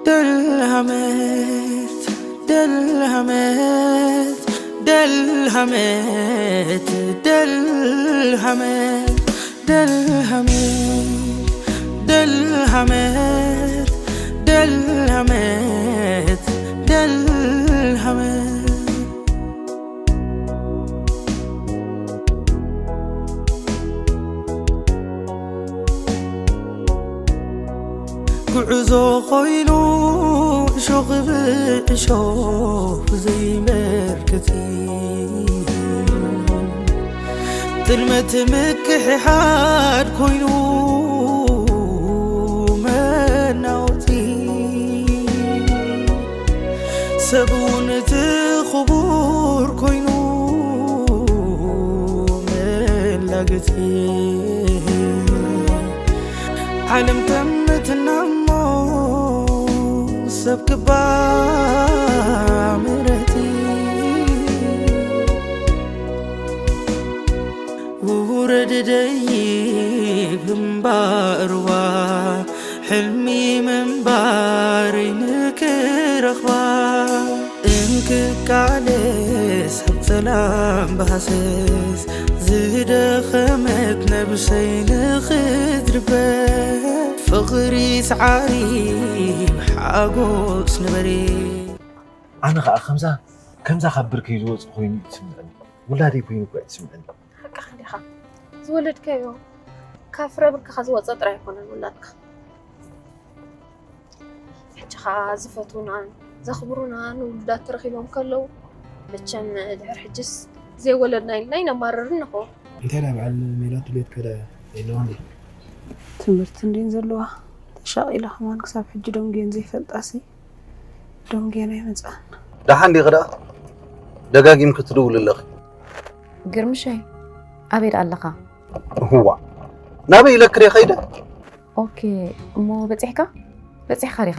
ደልሃመት ደልሃመት ደልሃመት ደልሃመት ደልሃመት ደልሃመት ደልሃመት ደልሃመት ጉዕዞ ኮይኑ እሾኽ ብእሾኽ ዘይመርገጺ ጥልመት ምክሕሓድ ኮይኑ መናወጺ ሰብ እውን እቲ ክቡር ኮይኑ መላገጺ ዓለም ተምትና እሞ ሰብ ክባ ምረቲ ውረድ ደይብ እምባርዋ ሕልሚ ምንባረይ ንክረኽባ እንክቃለስ ኣብ ሰላም ብሃሰስ ዝደኸመት ነብሰይ ንኽትድበ ፍቕሪ ሰዓሪ ሓጎስ ንበሪ ኣነ ኸዓ ከምዛ ከምዛ ካብ ብርከይ ዝወፅ ኮይኑ እዩ ዝስምዐኒ ውላደይ ኮይኑ እኳ እዩ ዝስምዐኒ ሓቅኻ እንዲኻ ዝወለድካዮ ካብ ፍረ ብርከኻ ዝወፀ ጥራይ ኣይኮነን ውላድካ ሕጂ ኸዓ ዝፈትዉናን ዘኽብሩናን ውሉዳት ተረኺቦም ከለዉ መቸም ድሕር ሕጅስ ዘይወለድና ኢልና ይነማርር እንኾ። እንታይ ናይ በዓል ሜላት ድሌት ከ የለዋ እንዴ? ትምህርቲ እንድየን ዘለዋ ተሻቒላ ከማን ክሳብ ሕጂ ደንጉየን ዘይፈልጣሲ ደንጉየን ኣይመፅኣን። ደሓን ዲኺ ደኣ? ደጋጊምኪ ትድውሊ ኣለኺ። ግርምሸይ ኣበይ ደኣ ኣለኻ? እዋ ናበይ ኢለኪ ድየ ከይደ? ኦኬ እሞ በጺሕካ? በጺሕካ ዲኻ?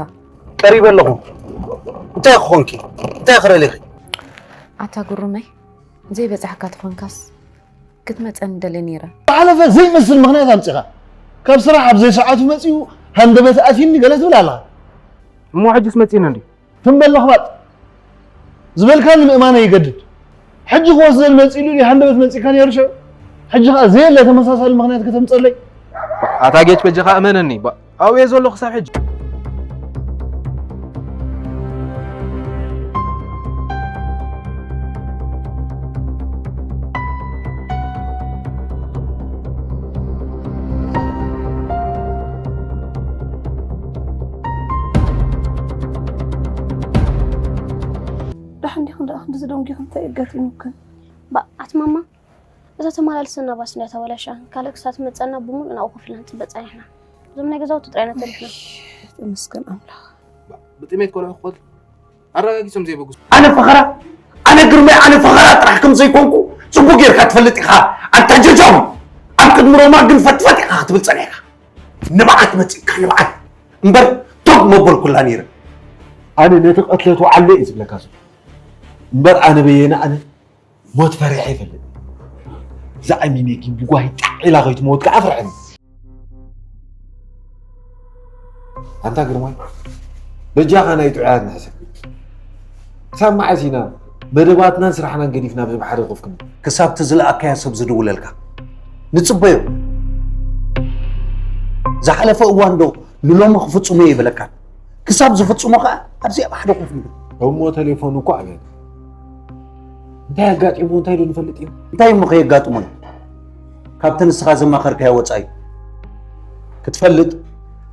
ቀሪበ ኣለኹ። እንታይ ክኾንኪ? እንታይ ክረሊኺ? ኣታ ጉሩመይ ዘይበጻሕካ ተኾንካስ ክትመጸኒ ደልየ ነይረ። ዝሓለፈ ዘይመስል ምኽንያት ኣምጺኻ። ካብ ስራሕ ኣብ ዘይሰዓቱ መጺኡ ሃንደበት ኣትዩኒ ገለ ትብል ኣለኻ። እሞ ሕጅስ መጺእና እንድዩ። ትም በል ለኽባጥ ዝበልካኒ ምእማነይ ይገድድ። ሕጂ ክወስደኒ መጺኡ ኢሉ ድዩ ሃንደበት መጺእካ ነይሩ ሽዑ? ሕጂ ኸኣ ዘየለ ተመሳሳሊ ምኽንያት ከተምጸለይ? ኣታ ጌች በጃኻ እመነኒ። ኣውየ ዘሎ ክሳብ ሕጂ። ደሓን ዲኽን ደኣ ክንዲ ዝደንጉኽን እንታይ ኣጋጢሙክን? ባእ ኣቲ ማማ እዛ ተመላልሰና ባስ እንድያ ተበላሽያ ካልእ ክሳብ ትመፀና ብሙሉእ ናብኡ ኮፍ ኢልና ንፅበ ፀኒሕና እዞም ናይ ገዛውቲ ጥራይ ኢና ተሪፍና። ተመስገን ኣምላኽ። ብጥሜት ቆልዑ ክቆል ኣረጋጊጾም ዘይበግሱ። ኣነ ፈኸራ ኣነ ግርማይ ኣነ ፈኸራ ጥራሕ ከም ዘይኮንኩ ጽቡቅ ጌርካ ትፈልጥ ኢኻ ኣንታ ጀጃሙ ኣብ ቅድሚ ሮማ ግን ፈጥፈጥ ኢኻ ክትብል ጸኒሕካ ንብዓት መጺእካ ንብዓት እምበር ቶግ መበልኩላ ነይረ ኣነ ነቲ ቀትለት ውዓሎ እየ ዝብለካ ዘሎ እምበር ኣነ በየነ ኣነ ሞት ፈሪሐ ይፈልጥ እዛ ኣሚነ ግን ብጓሂ ጣዕ ኢላ ከይትመውት ከዓ ፍርሐኒ ኣንታ ግርማይ በጃኻ ናይ ጥዑያት ንሕሰብ ክሳብ መዓስ ኢና መደባትናን ስራሕናን ገዲፍና ኣብዚ ባሕሪ ኮፍ ክንብል ክሳብ እቲ ዝለኣካዮ ሰብ ዝድውለልካ ንፅበዮ ዝሓለፈ እዋን ዶ ንሎሚ ክፍፅሙ እየ ይበለካን ክሳብ ዝፍፅሙ ከዓ ኣብዚኣ ባሕሪ ኮፍ ንብል እሞ ቴሌፎኑ እኮ ኣብያ እንታይ ኣጋጢሙ እንታይ ዶ ንፈልጥ እዩ እንታይ እሞ ከየጋጥሙን ካብቲ ንስኻ ዘማኸርካዮ ወፃኢ ክትፈልጥ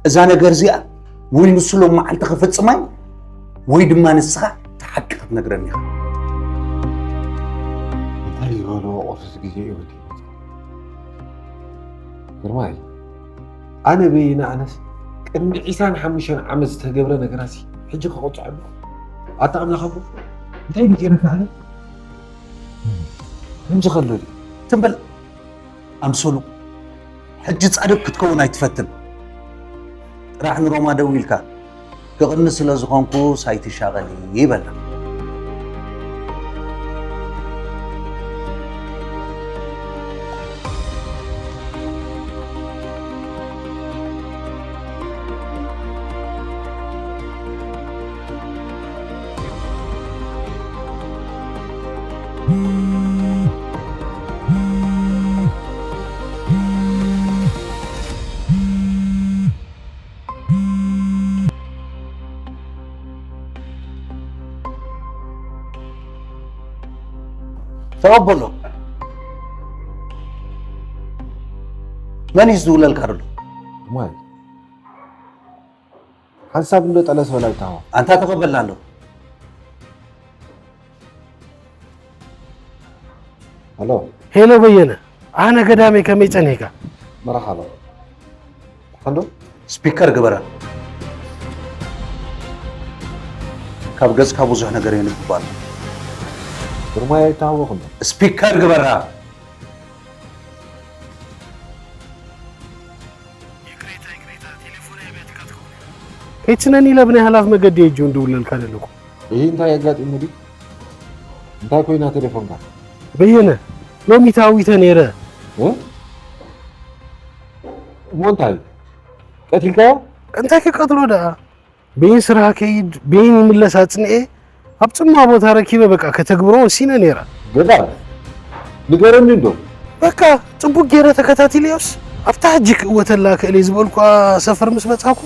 እዛ ነገር እዚኣ ወይ ንሱ ሎም መዓልቲ ክፍፅማይ ወይ ድማ ንስኻ እቲ ሓቂ ክትነግረኒ ኢኻ እንታይ ዝበልዎ ቁርሲ ግዜ እዩ ግርማይ ኣነ በይነ ኣነስ ቅድሚ ዒስራን ሓሙሽተን ዓመት ዝተገብረ ነገራሲ ሕጂ ክቆፅዐሉ ኣታ ኣምላኽ ኣቦ እንታይ ድጌረካ ኣነ ከምዚ ከሎ ድዩ ትም በል ኣምሰሉ ሕጂ ፃድቅ ክትከውን ኣይትፈትን ጥራሕ ንሮማ ደዊልካ ክቕኒ ስለ ዝኾንኩስ ኣይትሻቐሊ በላ። ተቐበሎ። መን እዩ ዝድውለልካ ዘሎ? ማይ ሓንሳብ እንዶ ጠለስ በላ ይታዋ። ኣንታ ተቐበልና ኣሎ። ሄሎ። ሄሎ በየነ፣ ኣነ ገዳመይ ከመይ ጸኒሕካ? መርሓባ። ሓንዶ? ስፒከር ግበራ። ካብ ገጽካ ብዙሕ ነገር የንብብ ኣሎ። ግርማይ ኣይተሃወኽን ዶ? ስፒከር ግበራ። ይቅሬታ፣ ይቅሬታ፣ ቴሌፎን ኣበይ ኣቲካ ትኸውን? ከይትስነኒ ኢለ ብናይ ሃላፍ መገዲ እየ እጁ እንድውለልካ ዘለኹ። ይህ እንታይ ኣጋጢሙ ድዩ? እንታይ ኮይና ቴሌፎንካ? በየነ፣ ሎሚ ተሃዊተ ነይረ። እ? እሞ እንታይ? ቀቲልካዮ? እንታይ ክቀትሎ ደኣ? በይን ስራሕ ከይድ፣ በይን ይምለስ ኣጽንኤ፣ ኣብ ጽማ ቦታ ረኪበ በቃ ከተግብሮ ወሲነ ነይረ። ገዳም፣ ንገረኒ እንዶ። በቃ ጽቡቅ ገይረ ተከታቲለዮስ፣ ኣብታ ሕጂ ክእወተላ ክእል እየ ዝበልኳ ሰፈር ምስ በጻኩ።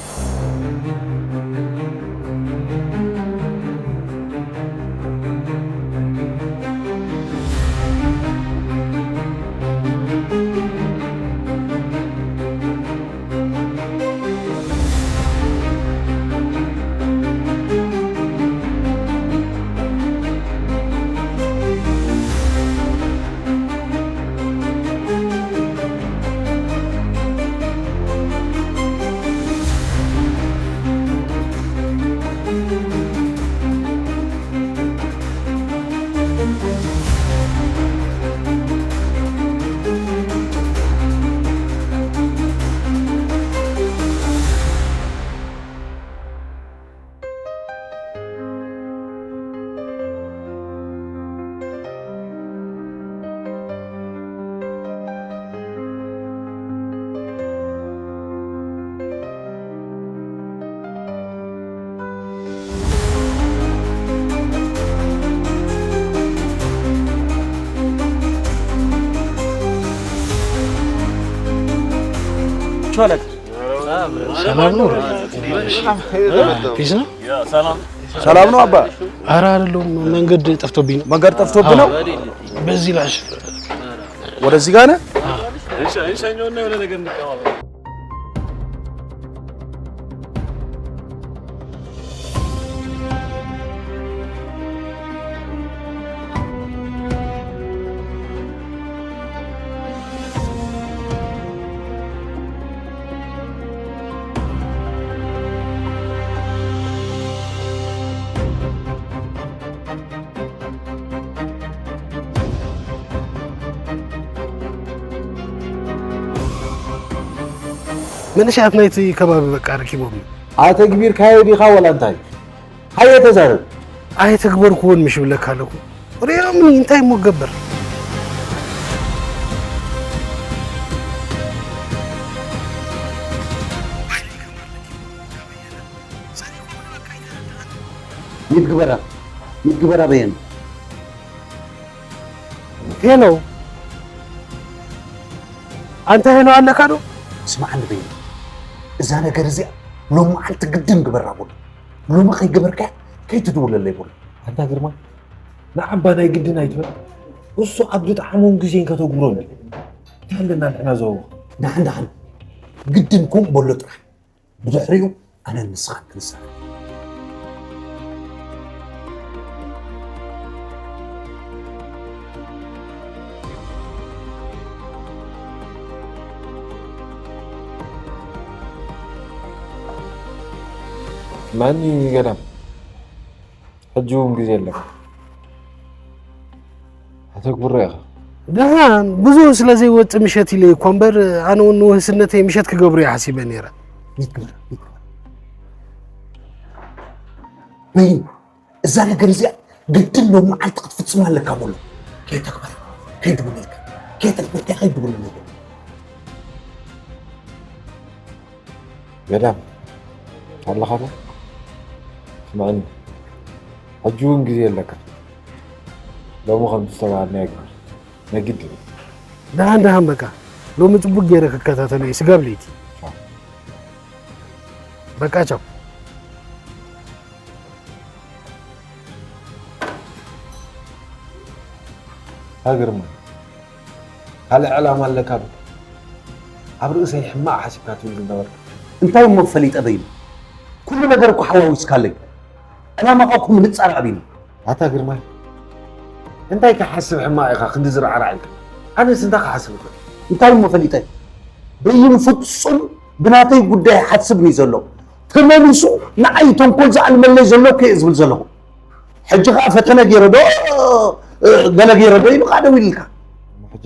ሰላም ነው? ፒስ ነው? ሰላም ነው አባ? ኧረ አይደለሁም፣ መንገድ ጠፍቶብኝ ነው። መንገድ ጠፍቶብህ ነው? በዚህ ላሽ። ወደዚህ ጋር ነህ? መንእሰያት ናይቲ ከባቢ በቃ ረኪቦም። ኣተግቢርካዮ ዲኻ ወላ እንታይ? ሃየ ተዛረብ። ኣይተግበርኩዎን ምሽ ብለካ ኣለኹ። ሪኦምኒ እንታይ እሞ ክገብር? ሚት ግበራ፣ ሚት ግበራ በየነ። ሄሎ፣ ኣንታ ሄሎ ኣለካ ዶ? ስማዕ እንድበይ፣ እዛ ነገር እዚኣ ሎም መዓልቲ ግድን ግበራ በሎ። ሎሚ ከይገበርካያ ከይትድውለለይ በሎ። ኣንታ ግርማ፣ ንዓባ ናይ ግድን ኣይትበል። እሱ ኣብ ዝጠዓሞን ግዜን ከተጉብሮም እዩ። እንታይ ኣለና ንሕና ዘወ? ደሓን ደሓን፣ ግድን ከምኡ በሎ ጥራሕ። ብድሕሪኡ ኣነን ንስኻን ክንሳረፍ። ማኒ ገዳም፣ ሕጂ እውን ግዜ ኣለካ። ኣተግብሮ ኢኻ። ደሓን ብዙ ስለ ዘይወጽእ ምሸት ኢለ እኳ እምበር፣ ኣነ እውን ንውህስነተይ ምሸት ክገብሮ እየ ሓሲበ ነይረ። ይትግበር፣ ይትግበር። በይን፣ እዛ ነገር እዚኣ ግድን ሎም መዓልቲ ክትፍጽማ ኣለካ በሎ። ከይተግበር፣ ከይድውለልካ፣ ከይተግበርካ፣ ከይድውለልካ። ገዳም ኣለኻ ዶ? ስምዓኒ፣ ሕጂ እውን ግዜ ኣለካ። ሎሚ ከምቲ ዝተባሃልናዮ ግበር። ናይ ግድን እዩ። ደሓን ደሓን፣ በቃ ሎሚ ጽቡቅ ገይረ ክከታተሎ እየ። ስጋብ ለይቲ። ቻው። በቃ ቻው። ግርማ፣ ካልእ ዕላማ ኣለካ ዶ? ኣብ ርእሰይ ሕማቕ ሓሲብካ ትብል ዝነበርካ። እንታይ እሞ ፈሊጠ በይኑ? ኩሉ ነገር እኮ ሓዋዊስካለይ። ዕላማኻ እኮ ምንጻር ኣብዩኒ። ኣታ ግርማይ፣ እንታይ ክሓስብ ሕማቕ ኢኻ ክንዲ ዝረዓራዕ ኢልካ? ኣነስ እንታይ ክሓስብ እኽእል? እንታይ እሞ ፈሊጠ? በይኑ ፍጹም ብናተይ ጉዳይ ሓስብኒ ዘሎ። ተመሊሱ ንዓይ ተንኮል ዝኣልመለይ ዘሎ እኮ እየ ዝብል ዘለኹ። ሕጂ ኸኣ ፈተነ ገይረ ዶ፣ እ፣ ገለ ገይረ ዶ ኢሉ ኸኣ ደው ኢልካ። ሕጂ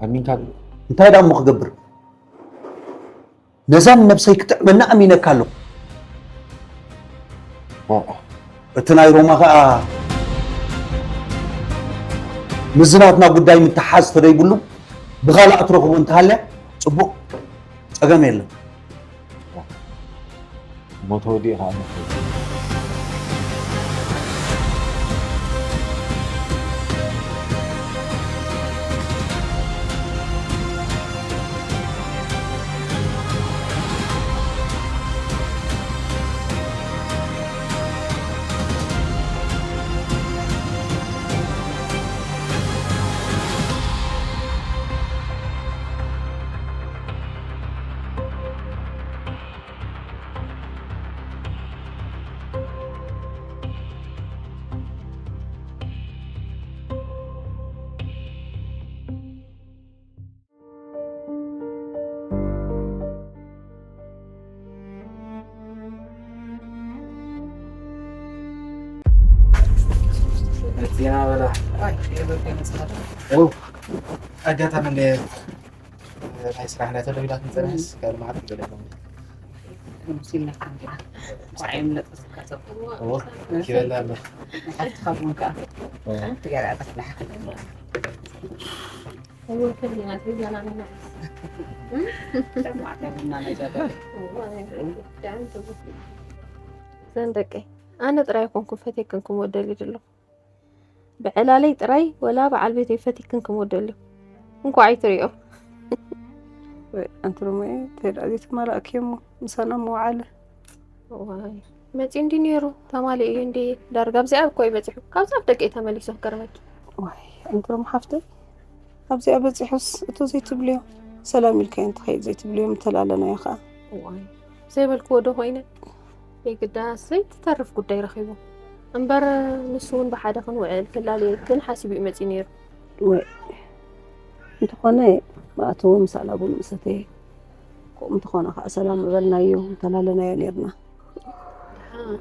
ኣሚንካ ድዩ? እንታይ ደኣ እሞ ክገብር? ነዛ ንነብሰይ ክጥዕመና ኣሚነካ ኣለኹ። ዋእ። እቲ ናይ ሮማ ኸኣ ምስዚ ናትና ጉዳይ ምትሓዝ ተደይብሉ ብኻልእ ኣትረኽቦ እንተሃልያ ጽቡቕ፣ ጸገም የለን። እሞ ተወዲኡ ኸኣ መፍትሒ። መጺና በላ። ኣይ፣ የብርክ መጽናት። ኦ፣ ኣጋጣሚ እንደ ናይ ስራሕ ናይ ተደዊላት ንጸናሕስ ካልእ መዓት ይበለሎም። ሙሲና ካንዲና። ቋዕም ለጥስካ ሰብ። ኦ፣ ኪበላ ኣሎ። ሓፍትኻ ቡን ከኣ። ኦ። ሓንቲ ገራ ኣጥፍላሕ። እወ፣ ከሊና ትሪጋና ነና። እዘን ደቀይ፣ ኣነ ጥራይ ኣይኮንኩን ፈትየክን ክመወደል ይደለኹ። ብዕላለይ ጥራይ ወላ በዓል ቤተይ ፈቲክን ክመወደል እዩ። እንኳዕ ኣይትሪኦ። ወይ፣ ኣንቲ ሮማኤ፣ እንታይ ደኣ ዘይተማላእኪ እሞ ምሳና መውዓለ። ዋይ፣ መጺኡ እንዲ ነይሩ፣ ተማሊኡ እዩ እንዲ። ዳርጋ ኣብዚኣ እኮ እዩ በጺሑ። ካብዛ ኣብ ደቀይ ተመሊሱ ክገርመኪ። ዋይ፣ ኣንቲ ሮማ ሓፍተይ፣ ኣብዚኣ በጺሑስ እቶ ዘይትብልዮ፣ ሰላም ኢልካዮ እንተኸይድ ዘይትብልዮ ምተላለናዮ ኸኣ። እዋይ፣ ዘይበልክዎ ዶ ኮይነ? የግዳስ ዘይትተርፍ ጉዳይ ረኺቡ። እምበር ንሱ እውን ብሓደ ክንውዕል ክላለየክን ሓሲቡ እዩ መጺኡ ነይሩ። ወይ፣ እንተኾነ፣ ብኣተዎ ምሳና ቡን ምሰተየ፣ ከምኡ እንተኾነ ኸኣ ሰላም ምበልናዮ፣ ምተላለናዮ ነይርና። ደሓን፣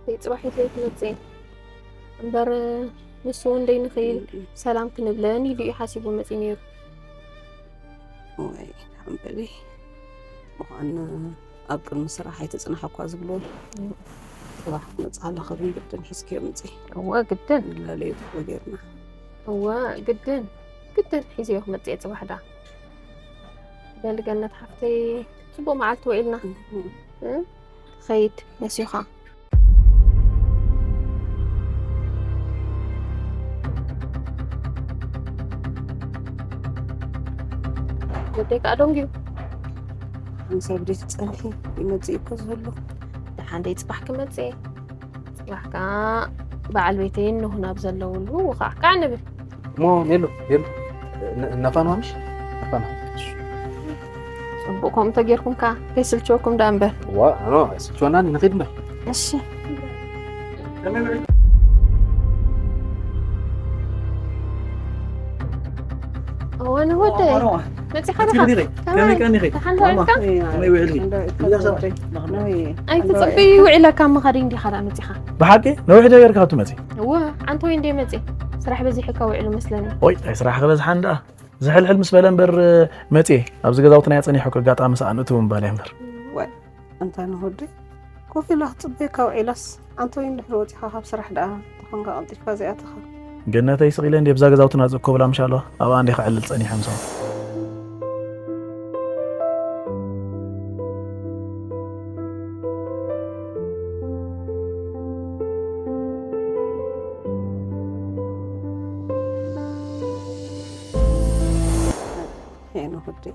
ደይ ጽባሕ እዩ ዘይትመጽእ። እምበር ንሱ እውን ደይ ንኽእል ሰላም ክንብለን ኢሉ እዩ ሓሲቡ መጺኡ ነይሩ። ወይ፣ ደሓን በሊ። ምዃን ኣብ ቅድሚ ስራሕ ኣይትጽናሕ እኳ ዝብሎ። ጽባሕ ክትመጽእ ከለኺ ግን ግድን ሒዝክዮ ምጺ። እወ፣ ግድን። ንላለዩ ትብሎ ጌርና። እወ፣ ግድን። ግድን ሒዝዮ ክመጽእ እየ ጽባሕ ደኣ። በሊ ገነት ሓፍተይ፣ ጽቡቕ መዓልቲ ውዒልና። እም። እ? ኸይድ፣ ነሲኻ። ወደይ ከኣ ደንጉዩ። ምሳብ ደይ ትጸንሒ፣ ይመጽእ እኮ ዘሎ። ደሓን ደይ ጽባሕ ክመጽእ። ጽባሕ ከኣ በዓል ቤተይን ንሁን ኣብ ዘለውሉ ውኻዕ ካዕ ንብል። እሞ ሜሉ፣ ሜሉ፣ ነ-፣ ነፋንዋ ምሽ? ነፋንዋ። ጽቡቕ፣ ከምኡ ተጌርኩም ከኣ ከይስልችወኩም ደኣ እምበር። እዋ፣ ኖ፣ ኣይስልችወናን፣ ንኺድ እምበር። እሺ። እወ፣ ንወደይ። እዋ፣ ኖ። መጺኻ ዲኻ? ከመይ ቀኒኺ? ከመይ ቀኒኺ? ደሓን ዶ ኢልካ? ከመይ ውዒልኪ? ኣይትጽበይ፣ ውዒለካ እሞ ኸዲ እንዲኻ ደኣ መጺኻ። ብሓቂ? ነዊሕ ዶ ጌርካ ትመጺ? እወ፣ ዓንተወይ እንደ መጺ። ስራሕ በዚሕካ ውዒሉ መስለኒ። ኦይ፣ ኣይ ስራሕ ክበዝሓ እንዳ። ዝሕልሕል ምስ በለ እምበር መጺኤ። ኣብዚ ገዛውትና እየ ጸኒሑ፣ ከጋጣሚ ሰኣን እትው ምባል እየ እምበር። ወይ፣ ኣንታ ንወደይ፣ ኮፍ ኢላ ክትጽበየካ ውዒላስ፣ ኣንተ ወይ እንድሕር ወጺኻ ካብ ስራሕ ደኣ ተኾንካ ቀልጢፍካ ዘይኣተኻ። ገነተይ፣ ስቕ ኢለ እንድየ ብዛ ገዛውትና ዝእኮ ብላ ምሽ ኣለዋ፣ ኣብኣ እንድየ ክዕልል ጸኒሐ ምሳኹም። ሄኖክ ወደይ፣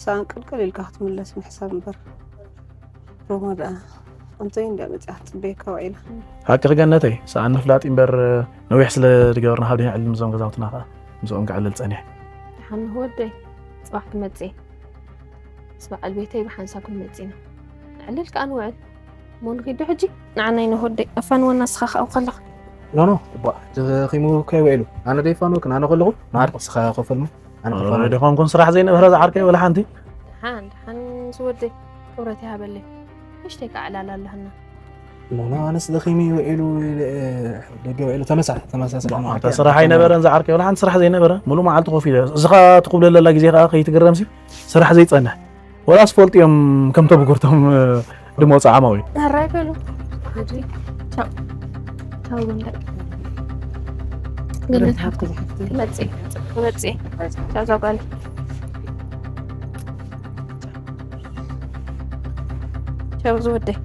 ሰኣን ቅልቅል ኢልካ ክትምለስ ምሕሳብ እምበር። ሮማ ደኣ ኣንተይ እንድያ መጺኣ ክትጽበየካ ውዒላ። ሓቅኺ ገነተይ፣ ሰኣን ምፍላጥ እምበር ነዊሕ ስለ ዝገበርና ካብ ድሕን ዕልል ምስዞም ገዛውትና ከኣ። ምስኦም ክዕልል ጸኒሐ። ደሓን ንህ ወደይ፣ ጽባሕ ክመጽእ እየ። ምስ በዓል ቤተይ ብሓንሳብ ክንመጽእ ኢና። ዕልል ከኣ ንውዕል። እሞ ንኺድ ዶ ሕጂ? ንዓናይ ንህ ወደይ፣ ኣፋንወና ንስኻ ከኣ ከለኻ። ኖ ኖ እባ ደኺሙ ከይውዕሉ። ኣነ ደይፋንወክን፣ ኣነ ከለኹ ንዓርኩ ንስኻ ኮፈልሙ። ኣነ ከፋንወ። ደኾንኩን ስራሕ ዘይነበረ ዝዓርከይ ወላ ሓንቲ። ደሓን ደሓን ዝወደይ፣ ክብረት ይሃበለይ። ንእሽተይ ከኣ ዕላል ኣለህና። ኖ ኖ ኣነስ ደኺሙ ውዒሉ ኢለ፣ ደገ ውዒሉ ተመሳ ተመሳሰለ። ኣንተ ስራሕ ኣይነበረን ዝዓርከይ ወላ ሓንቲ ስራሕ ዘይነበረ፣ ሙሉእ መዓልቲ ኮፍ ኢለ። እዚ ኸኣ ትኹብለለላ ግዜ ኸኣ ከይትግረምሲ ስራሕ ዘይጸንሕ። ወላስ ፈልጡ እዮም ከም ተበገርቶም ድመውፅ ዓማዊ። ራይ በሉ። ቻው ቻው። ጉንዳይ ገነት ሃብቲ መጽእ መጽእ ቻው ዛጓል። ቻው ዝወደይ።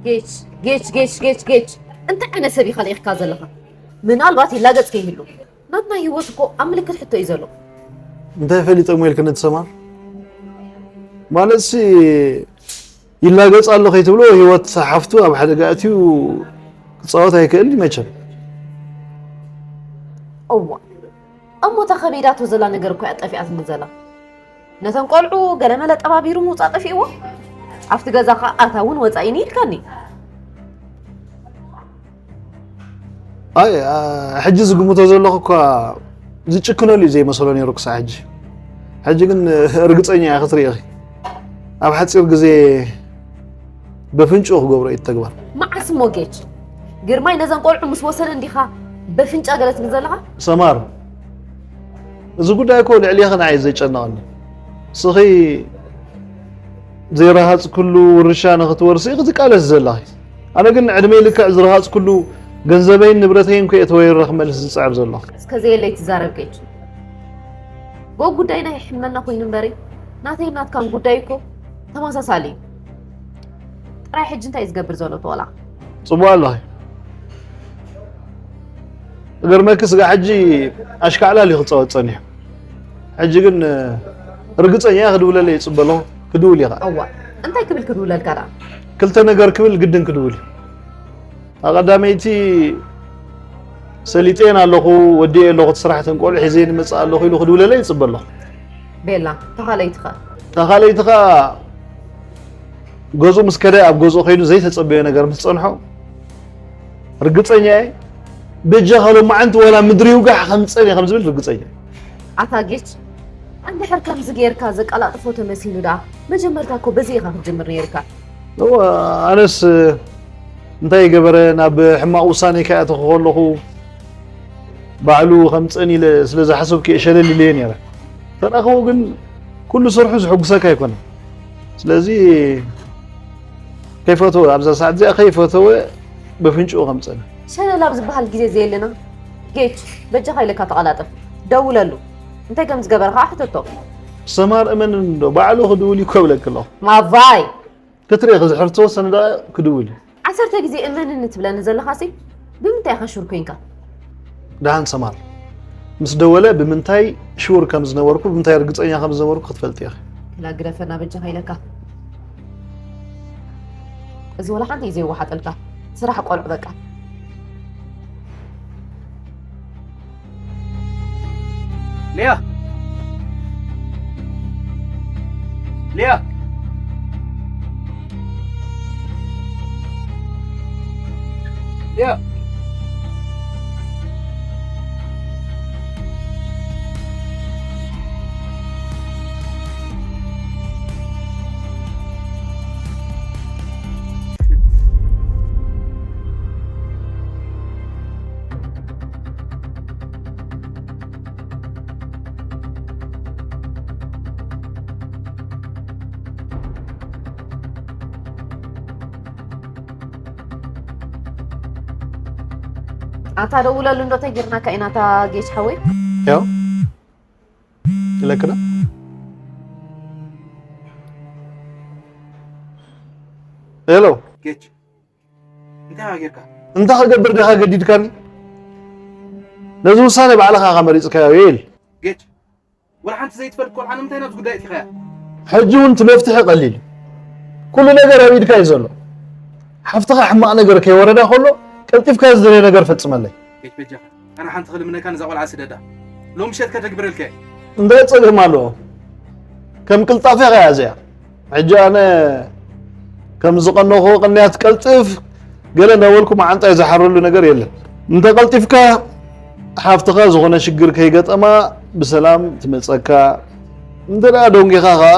ጌች ጌች ጌች ጌች ጌች እንታይ ዓይነት ሰብ ኢኻ ልኢኽካ ዘለኻ? ምናልባት ይላገጽ ከይህሉ ናትና ህይወት እኮ ኣብ ምልክት ሕቶ እዩ ዘሎ። እንታይ ፈሊጦም ኢልክኒ ትሰማር? ማለትሲ ይላገጽ ኣሎ ከይትብሎ ህይወት ሓፍቱ ኣብ ሓደጋ ኣትዩ ክጻወት ኣይክእል እዩ መቸም። እዋ እሞ እታ ከቢዳቶ ዘላ ነገር እኮ እያ ጠፊኣትኒ ዘላ። ነተን ቆልዑ ገለመለ ጠባቢሩ ምውፃእ ጠፊእዎ። ኣብቲ ገዛ ከዓ ኣታ እውን ወፃኢኒ ኢልካኒ። ኣይ ኣ- ሕጂ ዝግምቶ ዘለኹ እኳ ዝጭክነሉ እዩ ዘይመስሎ ነይሩ ክሳዕ ሕጂ። ሕጂ ግን ርግፀኛ እያ ክትርኢ ኢኺ። ኣብ ሓፂር ግዜ በፍንጭኡ ክገብሮ እዩ ተግባር። መዓስ እሞ ጌች? ግርማይ ነዘን ቆልዑ ምስ ወሰደ እንዲኻ በፍንጫ ገለ ትብል ዘለኻ? ሰማር፣ እዚ ጉዳይ እኮ ልዕሌኺ ንዓይ ዘጨነቐኒ። ንስኺ ዘይረሃፅክሉ ውርሻ ንኽትወርሲ ክትቃለሲ ዘለኺ። ኣነ ግን ዕድመይ ልክዕ ዝረሃፅክሉ ገንዘበይን ንብረተይን ኮየ ተወይረ ክመልስ ዝፅዕር ዘለኹ። እስከ ዘየለይ ትዛረብ ጌች። ጎ ጉዳይ ናይ ሕመና ኮይኑ እምበሪ ናተይ ናትካን ጉዳይ እኮ ተመሳሳሊ እዩ። ጥራይ ሕጂ እንታይ እዩ ዝገብር ዘሎ ተወላ? ፅቡቅ ኣለኺ። እገርመኪ ስጋ ሕጂ ኣሽካዕላል እዩ ክፃወት ፀኒሑ። ሕጂ ግን ርግፀኛ እየ ክድውለለይ ይፅበ ኣለኹ። ክድውል እዩ ከዓ። እዋ እንታይ ክብል ክድውለልካ ደኣ? ክልተ ነገር ክብል ግድን ክድውል እዩ። ኣቐዳመይቲ ሰሊጠየን ኣለኹ፣ ወዲኤ ኣለኹ፣ እቲ ስራሕ እተን ቆልዑ ሒዘየን እመፅእ ኣለኹ ኢሉ ክድውለለይ ይፅበ ኣለኹ። ቤላ፣ ተኻለይትኸ? ተኻለይትኻ ገዝኡ ምስ ከደ ኣብ ገዝኡ ከይዱ ዘይተፀበዮ ነገር ምስ ፀንሖ ርግፀኛ እየ በጃኻ ሎማዓንቲ ዋላ ምድሪ ይውጋሕ ከምፅፀን እየ ከምዝብል ርግፀኛ እየ። ኣታ ጌች እንድሕር ከምዚ ጌርካ ዘቀላጥፎ ተመሲሉ ደኣ መጀመርታ እኮ በዚ ኢኻ ክትጅምር ነይርካ። እወ ኣነስ እንታይ ገበረ ናብ ሕማቕ ውሳኔ ከይኣተኹ ከለኹ ባዕሉ ከምፅእን ኢለ ስለ ዝሓሰብኩ እየ ሸለል ኢለዮ ነይረ። ተረኸቡ ግን ኩሉ ስርሑ ዝሕጉሰካ ኣይኮነን። ስለዚ ከይፈተወ ኣብዛ ሰዓት እዚኣ ከይፈተወ በፍንጭኡ ከምፀነ። ሸለል ኣብ ዝበሃል ግዜ ዘየለና ጌች በጃኻ ኢለካ ተቐላጠፍ ደውለሉ እንታይ ከም ዝገበረ ከዓ ሕተቶ። ሰማር እመን እንዶ ባዕሉ ክድውል እዩ ከብለክ ኣለኹ። ማቫይ ክትርኢ ክዝሕር ዝተወሰነ ደቂቕ ክድውል እዩ። ዓሰርተ ግዜ እመንኒ ትብለኒ ዘለኻሲ ብምንታይ ኢኻ ሹር ኮንካ? ደሓን ሰማር ምስ ደወለ ብምንታይ ሹር ከም ዝነበርኩ ብምንታይ ርግፀኛ ከም ዝነበርኩ ክትፈልጢ ኢኺ። ክላ ግደፈና በጃኻ ኢለካ። እዚ ወላ ሓንቲ እዩ ዘይወሓጠልካ። ስራሕ ቆልዑ በቃ። ሊያ ሊያ ሊያ ኣታ ደውለሉ እንዶ ተጊርናካ ኢና እታ ጌች ሓወይ። ያው ይለክና ሄሎ ጌች እንታይ ጌርካ እንታይ ክገብር ዲኻ ገዲድካኒ ነዚ ውሳነ ባዕልኻ ኢኻ መሪጽካዮ። ዮኤል። ጌች፣ ወላ ሓንቲ ዘይትፈልጥ ቆልዓ ንምንታይ ናብዚ ጉዳይ እቲኻያ? ሕጂ እውን እቲ መፍትሒ ቀሊል እዩ። ኩሉ ነገር ኣብ ኢድካ እዩ ዘሎ። ሓፍትኻ ሕማቕ ነገር ከይወረዳ ከሎ ቀልጢፍካ ዝደለዮ ነገር ፈጽመለይ። ጌች በጃኻ፣ ኣነ ሓንቲ ክልምነካ፣ ነዛ ቆልዓ ስደዳ። ሎም ምሸት ከተግብረልካ እየ። እንታይ ጸገም ኣለዎ? ከም ቅልጣፌኻ እያ እዚኣ። ሕጂ ኣነ ከም ዝቐነኹ ቅንያት ቀልጥፍ ገለ እናበልኩ መዓንጣይ ዝሓረሉ ነገር የለን። እንተ ቀልጢፍካ ሓፍትኻ ዝኾነ ሽግር ከይገጠማ ብሰላም ትመጸካ። እንተ ደኣ ደንጊኻ ኸኣ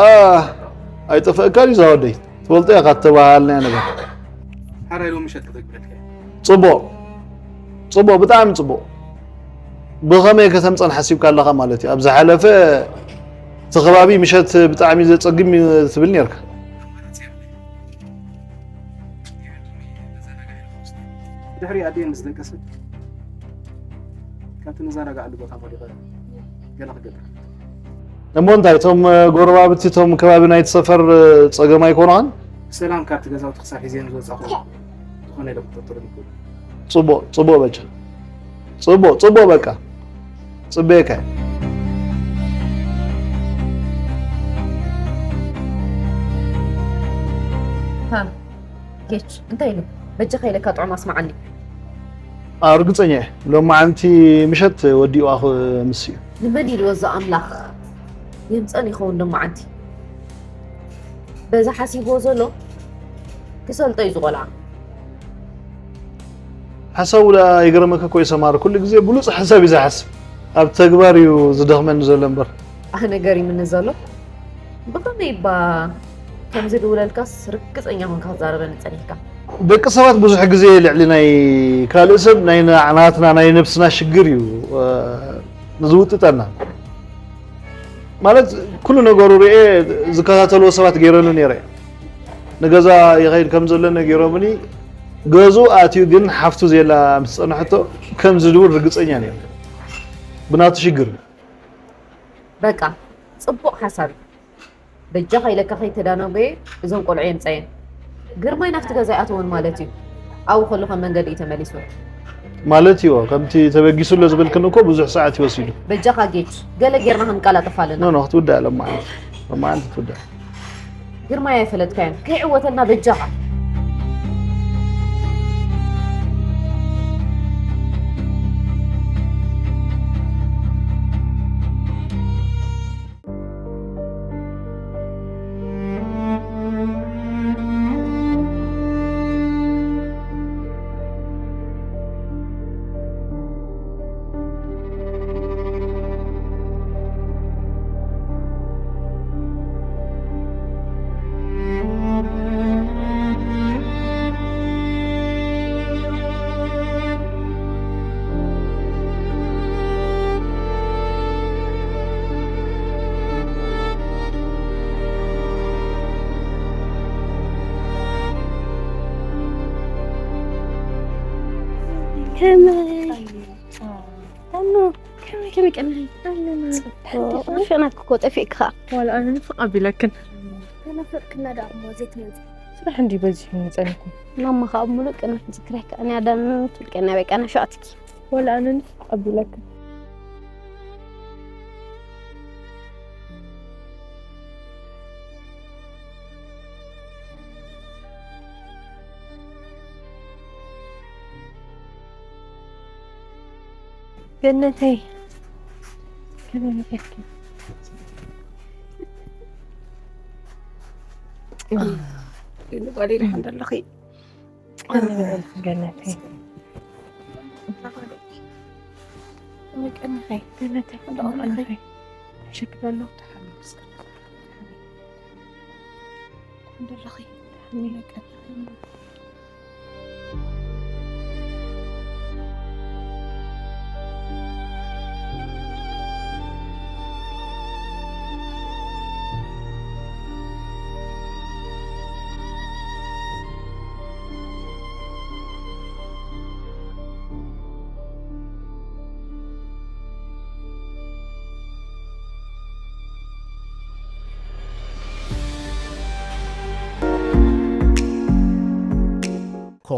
ኣይጠፍአካን እዩ ዛወደይ። ትፈልጦ ኢኻ እተባሃልናዮ ነገር። ሓራይ ሎም ምሸት ከተግብረልካ እየ። ጽቡቕ ጽቡቕ፣ ብጣዕሚ ጽቡቕ። ብኸመይ ከተምጸን ሓሲብካ ኣለኻ ማለት እዩ? ኣብ ዝሓለፈ እቲ ከባቢ ምሸት ብጣዕሚ ዘጸግም እዩ ትብል ነርካ። ድሕሪ ኣዴን ምስ ደቀሰት ካብቲ ንዘናግዓሉ ቦታ ወዲቐ ገለ ክገብር። እሞ እንታይ እቶም ጎረባብቲ እቶም ከባቢ ናይቲ ሰፈር ጸገም ኣይኮኑኻን? ብሰላም ካብቲ ገዛውቲ ክሳብ ሒዘን ዝወጻኹ ዝኾነ ኢለ ክጠርጥሮም ይኽእሉ። ጽቡቕ ጽቡቕ በጃ ጽቡቕ ጽቡቕ በቃ ጽበየካ። ሃ ጌች እንታይ ኢሉ? በጃኻ ኢለካ ጥዑም ኣስምዓኒ። ኣዎ ርግጸኛ እየ። ሎማዓንቲ ምሸት ወዲኡ ኣኹ ምስ እዩ። ንመን ኢልዎ እዚ ኣምላኽ? የምፀን ይኸውን ሎማዓንቲ። በዛ ሓሲብዎ ዘሎ ክሰልጦ እዩ ዝቆልዓ። ሓሳቡ ደኣ ይገርመካ እኮ እዩ ሰማር። ኩሉ ግዜ ብሉጽ ሓሳብ እዩ ዝሓስብ። ኣብ ተግባር እዩ ዝደኽመኒ ዘሎ እምበር። ኣነ ገሪምኒ ዘሎ ብኸመይ እባ ከም ዝድውለልካስ ርግጸኛ ኮንካ ክትዛረበኒ ጸኒሕካ። ደቂ ሰባት ብዙሕ ግዜ ልዕሊ ናይ ካልእ ሰብ ናይ ናትና ናይ ነብስና ሽግር እዩ ዝውጥጠና። ማለት ኩሉ ነገሩ ርኤ ዝከታተልዎ ሰባት ገይረሉ ነይረ። ንገዛ ይኸይድ ከም ዘሎ ነጊሮምኒ። ገዝኡ ኣትዩ ግን ሓፍቱ ዜላ ምስ ጸንሐቶ ከም ዝድውል ርግጸኛ ነይረ። ብናቱ ሽግር። በቃ ጽቡቕ ሓሳብ እዩ። በጃኻ ኢለካ ከይተዳነጎየ እዞም ቆልዑ የምጻየን። ግርማይ ናብቲ ገዛ ኣይኣተወን ማለት እዩ። ኣብኡ ከሎ ከም መንገዲ እዩ ተመሊሱ። ማለት እዩ ከምቲ ተበጊሱ ኣሎ ዝበልክኒ እኮ ብዙሕ ሰዓት እዩ ወሲዱ። በጃኻ ጌች ገለ ጌርና ክንቀላጠፍ ኣለና። ኖ ኖ ክትውዳእ ሎማዓንቲ ሎማዓንቲ ክትውዳእ። ግርማይ ኣይፈለጥካዮን ከይዕወተልና በጃኻ። ከመይ ኣኖ ከመይ ከመይ ቀኒኺ? ናፊቕናኪ እኮ ጠፊእኪ ኸዓ። ዋላ ኣነ ንፍቕ ኣቢለክን። ተናፊቕክና ደኣ እሞ ዘይትመፂ። ስራሕ እንድዩ በዚሑኒ ጸኒሑ። ማማ ኸዓ ሙሉእ ቀን ክትዝክረኪ ኣነ ኣዳንን ትብል ቀን ናበይ ቀን ኣሸዋትኪ። ዋላ ኣነ ንፍቕ ኣቢለክን። ገነተይ ከመይ ነፈርኪ? ጓል ይርሓን ዘለኺ ገነተይ። መቀንኸይ ገነተይ። መቀንኸይ። ሽክ ዘሎ ተሓሉ እስከ። እንደለኺ መቀንኸይ።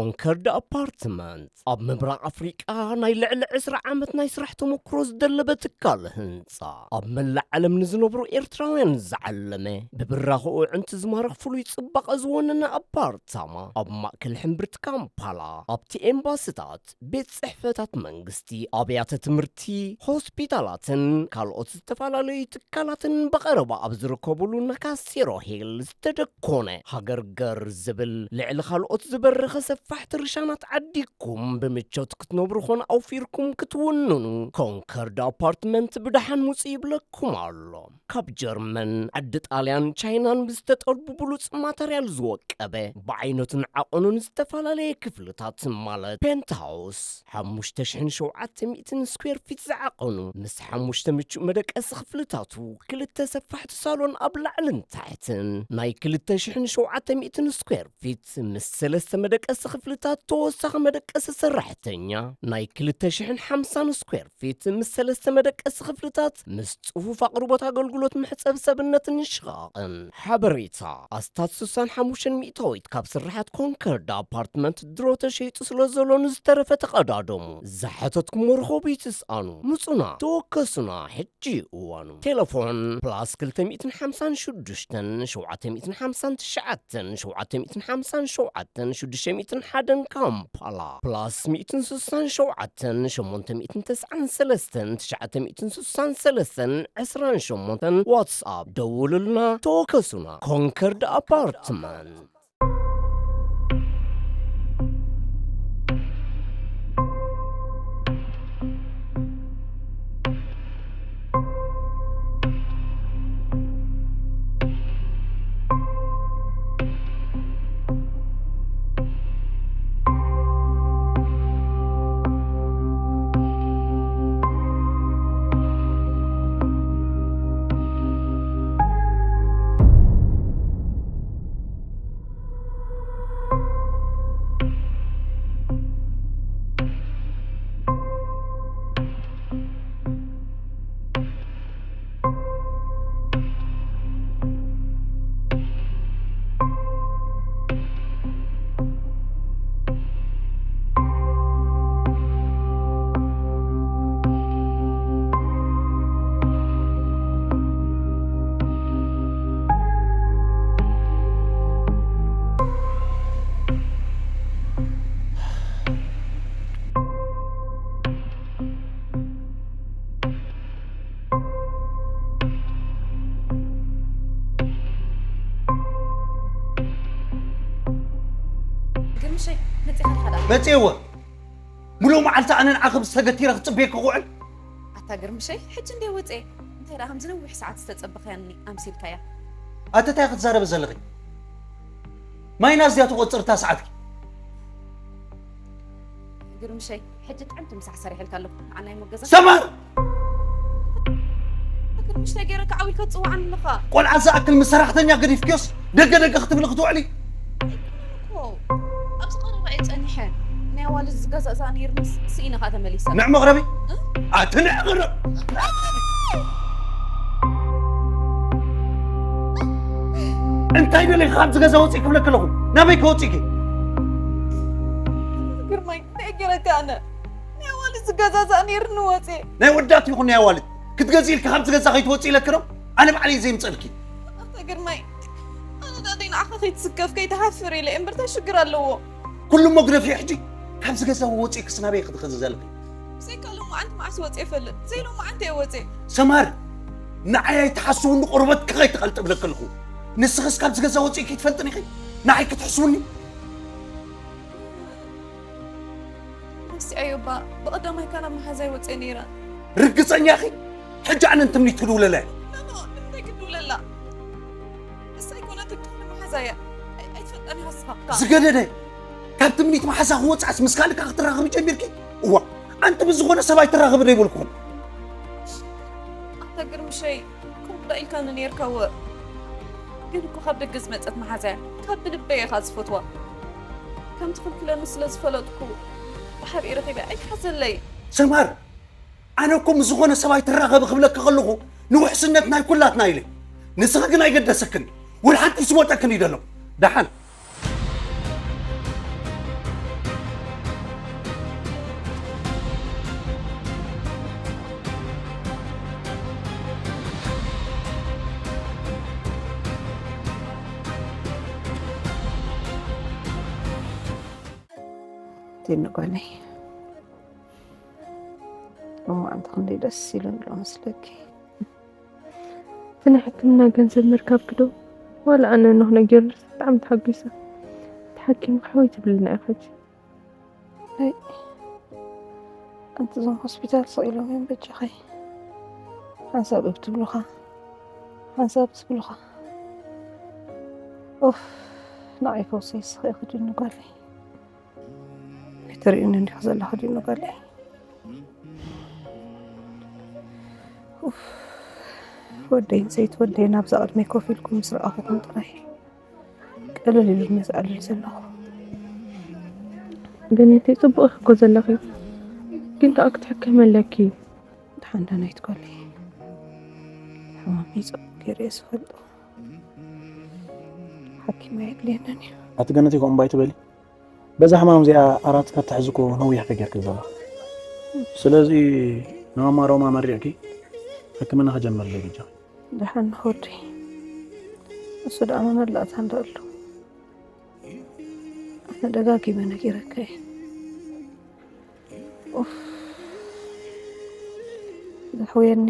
ኮንከርድ ኣፓርትመንት ኣብ ምብራቕ ኣፍሪቃ ናይ ልዕሊ ዕስራ ዓመት ናይ ስራሕ ተመክሮ ዝደለበ ትካል ህንጻ፣ ኣብ መላእ ዓለም ንዝነብሩ ኤርትራውያን ዝዓለመ፣ ብብራኸኡ ዕንቲ ዝማርኽ ፍሉይ ጽባቐ ዝወነነ ኣፓርታማ፣ ኣብ ማእከል ሕምብርቲ ካምፓላ፣ ኣብቲ ኤምባስታት፣ ቤት ጽሕፈታት መንግስቲ፣ ኣብያተ ትምህርቲ፣ ሆስፒታላትን ካልኦት ዝተፈላለዩ ትካላትን ብቐረባ ኣብ ዝርከቡሉ ነካሲሮ ሂል ዝተደኮነ ሃገር ገር ዝብል ልዕሊ ካልኦት ዝበረኸ ሰፋሕቲ ርሻናት ዓዲግኩም ብምቾት ክትነብሩ ኮነ ኣውፊርኩም ክትውንኑ ኮንከርድ ኣፓርትመንት ብደሓን ምጹ ይብለኩም ኣሎ። ካብ ጀርመን፣ ዓዲ ጣልያን፣ ቻይናን ብዝተጠልቡ ብሉጽ ማተርያል ዝወቀበ፣ ብዓይነቱን ዓቐኑን ዝተፈላለየ ክፍልታት ማለት ፔንትሃውስ፣ ሓሙሽተ ሽሕን ሸውዓተ ሚእትን ስኩዌር ፊት ዝዓቐኑ፣ ምስ ሓሙሽተ ምቹእ መደቀሲ ክፍልታቱ፣ ክልተ ሰፋሕቲ ሳሎን ኣብ ላዕልን ታሕትን፣ ናይ ክልተ ሽሕን ሸውዓተ ሚእትን ስኩዌር ፊት ምስ ሰለስተ መደቀሲ ክፍልታት ተወሳኺ መደቀሲ ሰራሕተኛ፣ ናይ ክልተ ሽሕን ሓምሳን ስኩዌር ፊት ምስ ሰለስተ መደቀሲ ክፍልታት ምስ ጽፉፍ ኣቕርቦት ኣገልግሎት መሕጸቢ ሰብነትን ሽቓቕን። ሓበሬታ፣ ኣስታት ስሳን ሓሙሽተን ሚእታዊት ካብ ስርሓት ኮንከርድ ኣፓርትመንት ድሮ ተሸይጡ ስለ ዘሎ ንዝተረፈ ተቐዳደሙ። ዝሓተትኩሞ ርኸቡ ይትስኣኑ። ምጹና፣ ተወከሱና፣ ሕጂ እዩ እዋኑ። ቴሌፎን ፕላስ ክልተ ሚእትን ሓምሳን ሽዱሽተን ሸውዓተ ሚእትን ሓምሳን ትሽዓተን ሸውዓተ ሚእትን ሓምሳን ሸውዓተን ሽዱሽተ ሚእትን ሓደን ካምፓላ፣ ፕላስ ሚእትን ስሳን ሸውዓተን ሸሞንተ ሚእትን ተስዓን ሰለስተን ትሽዓተ ሚእትን ስሳን ሰለስተን ዕስራን ሸሞንተን ዋትስኣፕ ደውሉልና፣ ተወከሱና። ኮንከርድ ኣፓርትመንት። ግርምሸይ፣ መጺኻ ዲኻ ደኣ? መጺኤ እወ። ሙሉእ መዓልቲ ኣነ ንዓኺ ምስ ተገቲረ ክጽበየኪ ክውዕል? ኣታ ግርምሸይ፣ ሕጂ እንድየ ወጺኤ። እንታይ ደኣ ከምዚ ነዊሕ ሰዓት ዝተጸበኽያኒ ኣምሲልካያ? ኣቲ እንታይ ክትዛረቢ ዘለኺ? ማይና እዚኣ ትቖጽር እታ ሰዓትኪ። ግርምሸይ፣ ሕጂ ጥዕምቲ ምሳሕ ሰሪሐልካ ኣለኹ። ንዓና ይሞ ገዛ። ሰማር! ግርምሽ፣ እንታይ ገይረካ ዓው ኢልካ ትጽውዓኒ ኣለኻ? ቆልዓ ዝኣክል ምስ ሰራሕተኛ ገዲፍክዮስ ደገ ደገ ክትብሊ ክትውዕሊ? ኣይኮነን እኮ። ኣብዚ ቀረባ እየ ጸኒሐ። ናይ ኣዋልድ ዝገዛእዝኣ ነይርንስ ስኢነ ከኣ ተመሊሰ። ንዕ መቕረቢ? እ? ኣቲ ንዕ ቅረብ! እንታይ ደሊኺ ካብዚ ገዛ ወፂእ ክብለኪ ኣለኹ? ናበይ ከወፂእኪ? ግርማይ፣ እንታይ ገይረካ ኣነ? ናይ ኣዋልድ ዝገዛዛእ ነይርኒ ወፅየ። ናይ ወዳት ይኹን ናይ ኣዋልድ ክትገዝኢ ኢልኪ ካብዚ ገዛ ከይትወፅኢ ኢለኪ ዶ? ኣነ ባዕለይ እየ ዘይምፅእልኪ። ኣታ ግርማይ፣ ኣነ ዳደይ ንዓኻ ከይትስከፍ ከይትሓፍር ኢለ እምበር እንታይ ሽግር ኣለዎ? ኩሉ እሞ ግደፍዮ ሕጂ። ካብዚ ገዛ ወፂእክስ ናበይ ክትኸዚ ዘለኺ? ብዘይካ ሎማዓንቲ መዓስ ወፅየ እፈልጥ? ዘይሎማዓንቲ እየ ወፅየ። ሰማር፣ ንዓይ ኣይትሓስውኒ፣ ቆርበትኪ ከይትቐልጥ እብለኪ ኣለኹ። ንስኽስ ካብዚ ገዛ ወፂእኪ ትፈልጥን ኢኺ? ንዓይ ክትሕስውኒ? ረሲዐዮ እባ፣ ብቐዳማይ እካ ናብ መሓዛይ ወፅየ ነይረ። ርግፀኛ ኢኺ? ሕጂ ኣነ ንትምኒት ክድውለላ እየ። ኖ፣ ኖ፣ ንምንታይ ክድውለላ? ንሳ ኣይኮነትን፣ ትኽክል መሓዛ እያ። ኣይ-፣ ኣይትፈልጣን ኢኻ ንስኻ። ዝገደደ፣ ካብ ትምኒት መሓዛ ክወፅኣስ ምስ ካልእ ክትራኸቢ ጀሚርኪ? እዋ፣ ኣንቲ ምስ ዝኾነ ሰብ ኣይትራኸቢ ዶ ይበልኩኹም? ኣታ ግርምሸይ፣ ከምኡ ዳ ኢልካኒ ነይርካ እወ። ግን እኮ ካብ ደገ ዝመጸት መሓዛ እያ። ካብ ብልበይ እየ ኸኣ ዝፈትዋ። ከም ትኽልክለኒ ስለ ዝፈለጥኩ፣ ብሓቢኢ ረኺበ ኣይትሓዘለይ። ሰማር፣ ኣነ እኮ ምስ ዝኾነ ሰብ ኣይትራኸቢ ክብለኪ ከለኹ ንውሕስነት ናይ ኩላትና ኢለ። ንስኺ ግን ኣይገደሰክን። ወላ ሓንቲ ዝስወጠክን እዩ ዘሎ። ደሓን። ዲኑ ጓለይ፣ እሞ ኣንተ ክንደይ ደስ ኢሉኒ ኣሎ መስለኪ። እቲ ናይ ሕክምና ገንዘብ ምርካብኪ ዶ ዋላ ኣነ ንኽነገርስ ብጣዕሚ ተሓጒሰ። ተሓኪምኪ ሕውይ ትብልና ኢኺ ሕጂ። ኣይ፣ ኣንቲ እዞም ሆስፒታል ስቕ ኢሎም እዮም በጃኸይ። ሓንሳብ እብ ትብሉኻ፣ ሓንሳብ ትብሉኻ። ኡፍ፣ ንዓይ ፈውሰይ ስኸ ኢኺ ዲኑ ጓለይ። ኣይተርእዩኒ እንዲኹ ዘለኹ ዲኑ ጓለይ። ኡፍ፣ ወደይን ሰይቲ ወደይን ኣብዛ ቅድመይ ኮፍ ኢልኩም ምስ ረኣኹኹም ጥራይ ቅልል ኢሉኒ ዘዕልል ዘለኹ። ገነተይ፣ ጽቡቕ ኢኺ እኮ ዘለኺ፣ ግን ከኣ ክትሕከሚ ኣለኪ። ደሓን ዳናይት ጓለይ፣ ሕማመይ ጽቡቕ ገይረ እየ ዝፈልጦ። ሓኪም ኣየድልየንን እዩ። ኣቲ ገነተይ፣ ከምኡ እምባ ኣይትበሊ። በዛ ሕማም እዚኣ ኣራት ከተሕዚ እኮ ነዊሕ ከ ጌርኪ ዘለኺ። ስለዚ ንማማ ሮማ መሪቕኪ ሕክምና ክጀምር ኣለዎ በጃ። ደሓን ንኸዲ። እሱ ደኣ መመላእታ እንዳ ኣሎ። ኣነ ደጋጊመ ነጊረካ እየ። ኡፍ፣ ዘሕውየኒ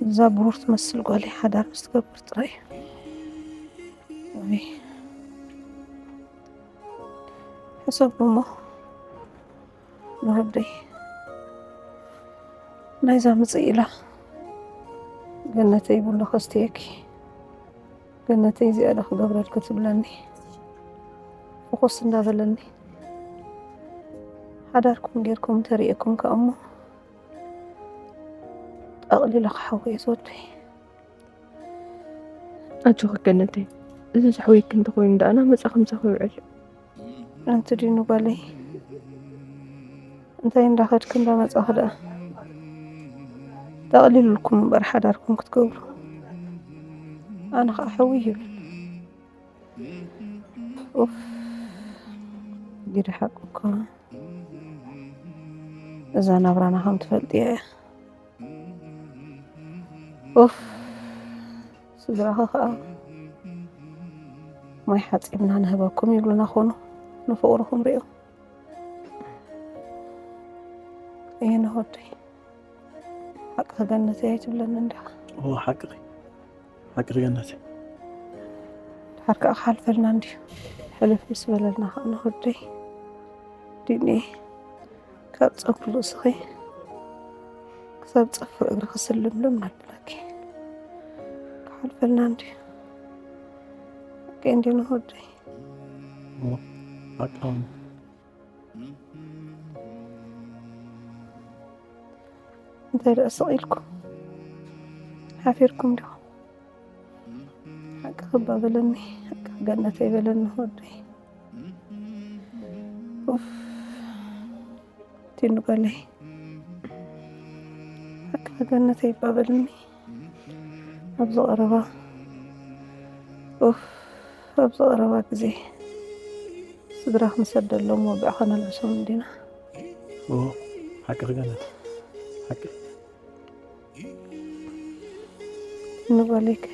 እዛ ብሩር ትመስል ጓለይ ሓዳር ምስ ትገብር ጥራይ እዩ። ወይ ሕሰብ እሞ ንወደይ ናይዛ ምጽእ ኢላ ገነተይ ቡን ከስትየኪ፣ ገነተይ እዚኣ ዶ ክገብረልኪ ትብለኒ፣ ፍኹስ እንዳበለኒ። ሓዳርኩም ጌርኩም ተርእየኩም ከኣ እሞ ጠቕሊለ ክሓዊ እየ ዝወደይ። ኣጆኺ ገነተይ፣ እዚ ዘሕውየኪ እንተኾይኑ ደኣ ናመጻ ከምሳኺ ይውዕል። ኣንቲ ዲኑ ጓለይ፣ እንታይ እንዳኸድኪ እንዳመጻኺ ደኣ ጠቕሊሉልኩም እምበር ሓዳርኩም ክትገብሩ፣ ኣነ ኸኣ ሕውይ ይብል። ኡፍ፣ ግዲ ሓቂ እኮ እዛ ናብራና ከም ትፈልጥያ እያ። ኡፍ፣ ስድራኺ ኸኣ ማይ ሓጺብና ንህበኩም ይብሉና ኾኑ ንፍቕርኹም ሪኦም። እየ ንወደይ፣ ሓቂ ገነተይ ኣይትብለኒ እንዲኻ። ኦ፣ ሓቂ፣ ሓቂ ገነተይ። ድሓር ከኣ ክሓልፈልና እንድዩ። ሕልፍ ምስ በለልና ከኣ ንወደይ፣ ዲኒ፣ ካብ ጸጉሪ ርእስኺ ክሳብ ጽፍሪ እግርኺ ስልምልም ነብለኪ። ክሓልፈልና እንድዩ። ሓቂ እንድዩ ንወደይ። ኦ፣ ሓቂ። እንታይ ደኣ ስቕ ኢልኩም? ሓፊርኩም ዲኹም? ሓቂ ክባ በለኒ፣ ሓቂ ገነተይ በለኒ ወደይ። ኡፍ፣ ቲኑ ጓለይ፣ ሓቂ ገነተይ እባ በለኒ። ኣብዚ ቀረባ፣ ኡፍ፣ ኣብዚ ቀረባ ግዜ ስድራ ክንሰደሎም ወግዒ ከነልብሶም እንዲና። ኦ፣ ሓቂ ገነት፣ ሓቂ። ንጓለይከ?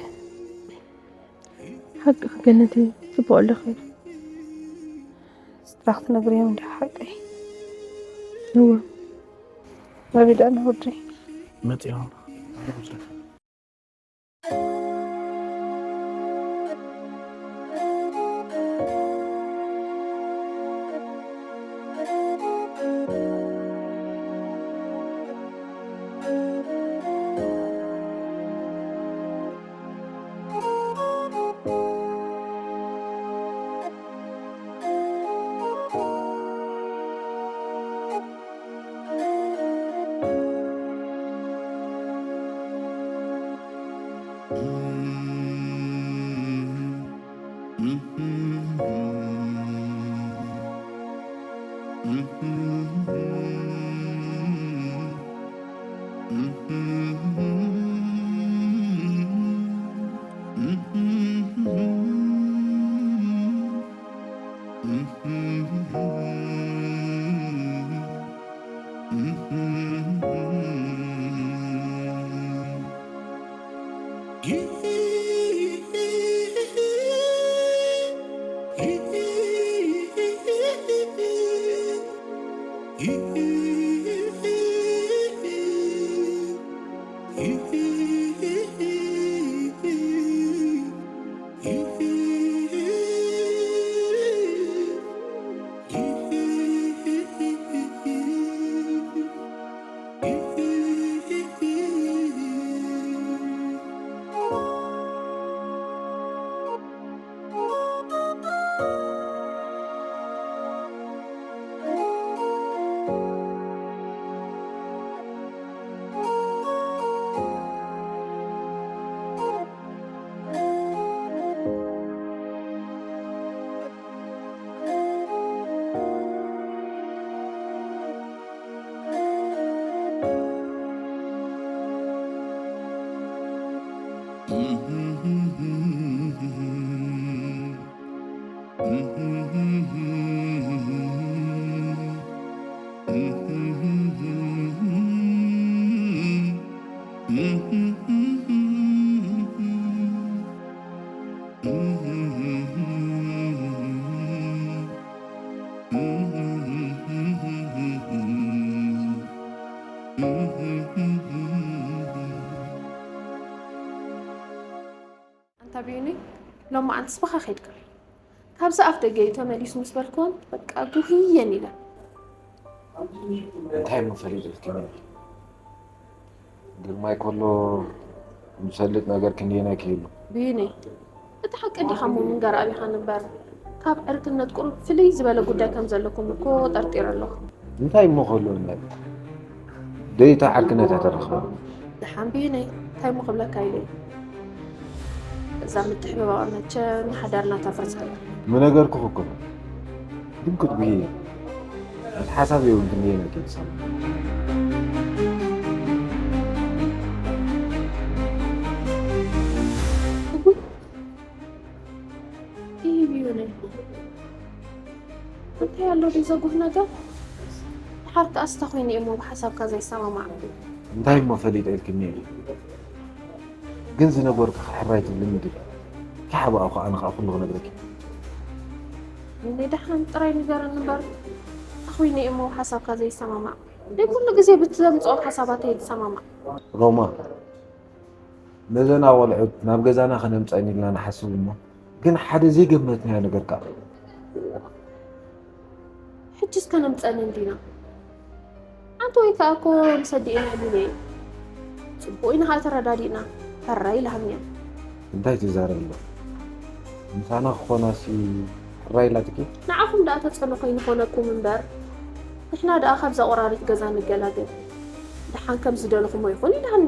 ሓቂ ገነተይ፣ ጽቡቕ ኣለኺ። ስድራ ክትነግርዮም እንዲ ሓቀይ? እወ። ናበይ ደኣ ንወደይ? መጺኦም። መዓንትስ ብኻ ከይድካ? ካብዚ ኣፍ ደገ እዩ ተመሊሱ ምስ በልክወን፣ በቃ ጉህየን ኢለን። እንታይ እሞ ፈሊጥልክኒ? ግርማይ ከሎ ዝፈልጥ ነገር ክንደየናይ ክህሉ? ብዩነይ፣ እቲ ሓቂ እንዲኻ እሞ ምንጋር ኣቢኻ ንበር። ካብ ዕርክነት ቁሩብ ፍልይ ዝበለ ጉዳይ ከም ዘለኩም እኮ ጠርጢረ ኣለኹ። እንታይ እሞ ከሎ ንበር? ደይታ ዕርክነት እያ ተረኽበ። ደሓን ብዩነይ፣ እንታይ እሞ ክብለካ ኢለ እየ። እዛ ምትሕብባቕ መቸ ንሓዳርና ተፍርስ ኣላ። ምነገርኩኺ እኮ። ግን ክትጉሂ እየ። እቲ ሓሳብ እየ እውን ክንደየናይ ከይተሰማማዕ። እይ ብዩነይ። እንታይ ኣሎ ድዩ ዘጉህ ነገር? ድሓር ከኣስ እንታይ ኮይኑ እሞ ብሓሳብካ ዘይሰማማዕ? እንታይ እሞ ፈሊጠ ኢልክኒ ኢኺ? ግን ዝነገርኩኺ ሕራይ ትብልኒ ዲኺ? ካሕባኣ እኮ ኣነ ኸኣ ኩሉ ክነግረኪ። ንደሓን ጥራይ ንገረኒ እምበር፣ እንታይ ኮይኑ እሞ ብሓሳብካ ዘይሰማማዕ? ደይ ኩሉ ግዜ ብትዘምጽኦም ሓሳባት እየ ዝሰማማዕ። ሮማ፣ ነዘን ኣቖልዑት ናብ ገዛና ከነምጸን ኢልና ንሓስብ እሞ፣ ግን ሓደ ዘይገመትናዮ ነገር ከኣ። ሕጂስ ከነምጸን እንዲና? ኣንቲ ወይ ከኣ እኮ ምስ ኣዲኤን ኣዕሊለ እየ። ጽቡቕ ኢና ከኣ ተረዳዲእና። ሕራይ ኢላትኒ እያ። እንታይ ትዛረቢ ኣለኺ? ምሳና ክኾናሲ ሕራይ ኢላትኪ? ንዓኹም ደኣ ተጸሎ ከይንኾነኩም እምበር፣ ንሕና ደኣ ካብዛ ቆራሪት ገዛ ንገላገል። ደሓን ከም ዝደለኹሞ ይኹን ኢላትኒ።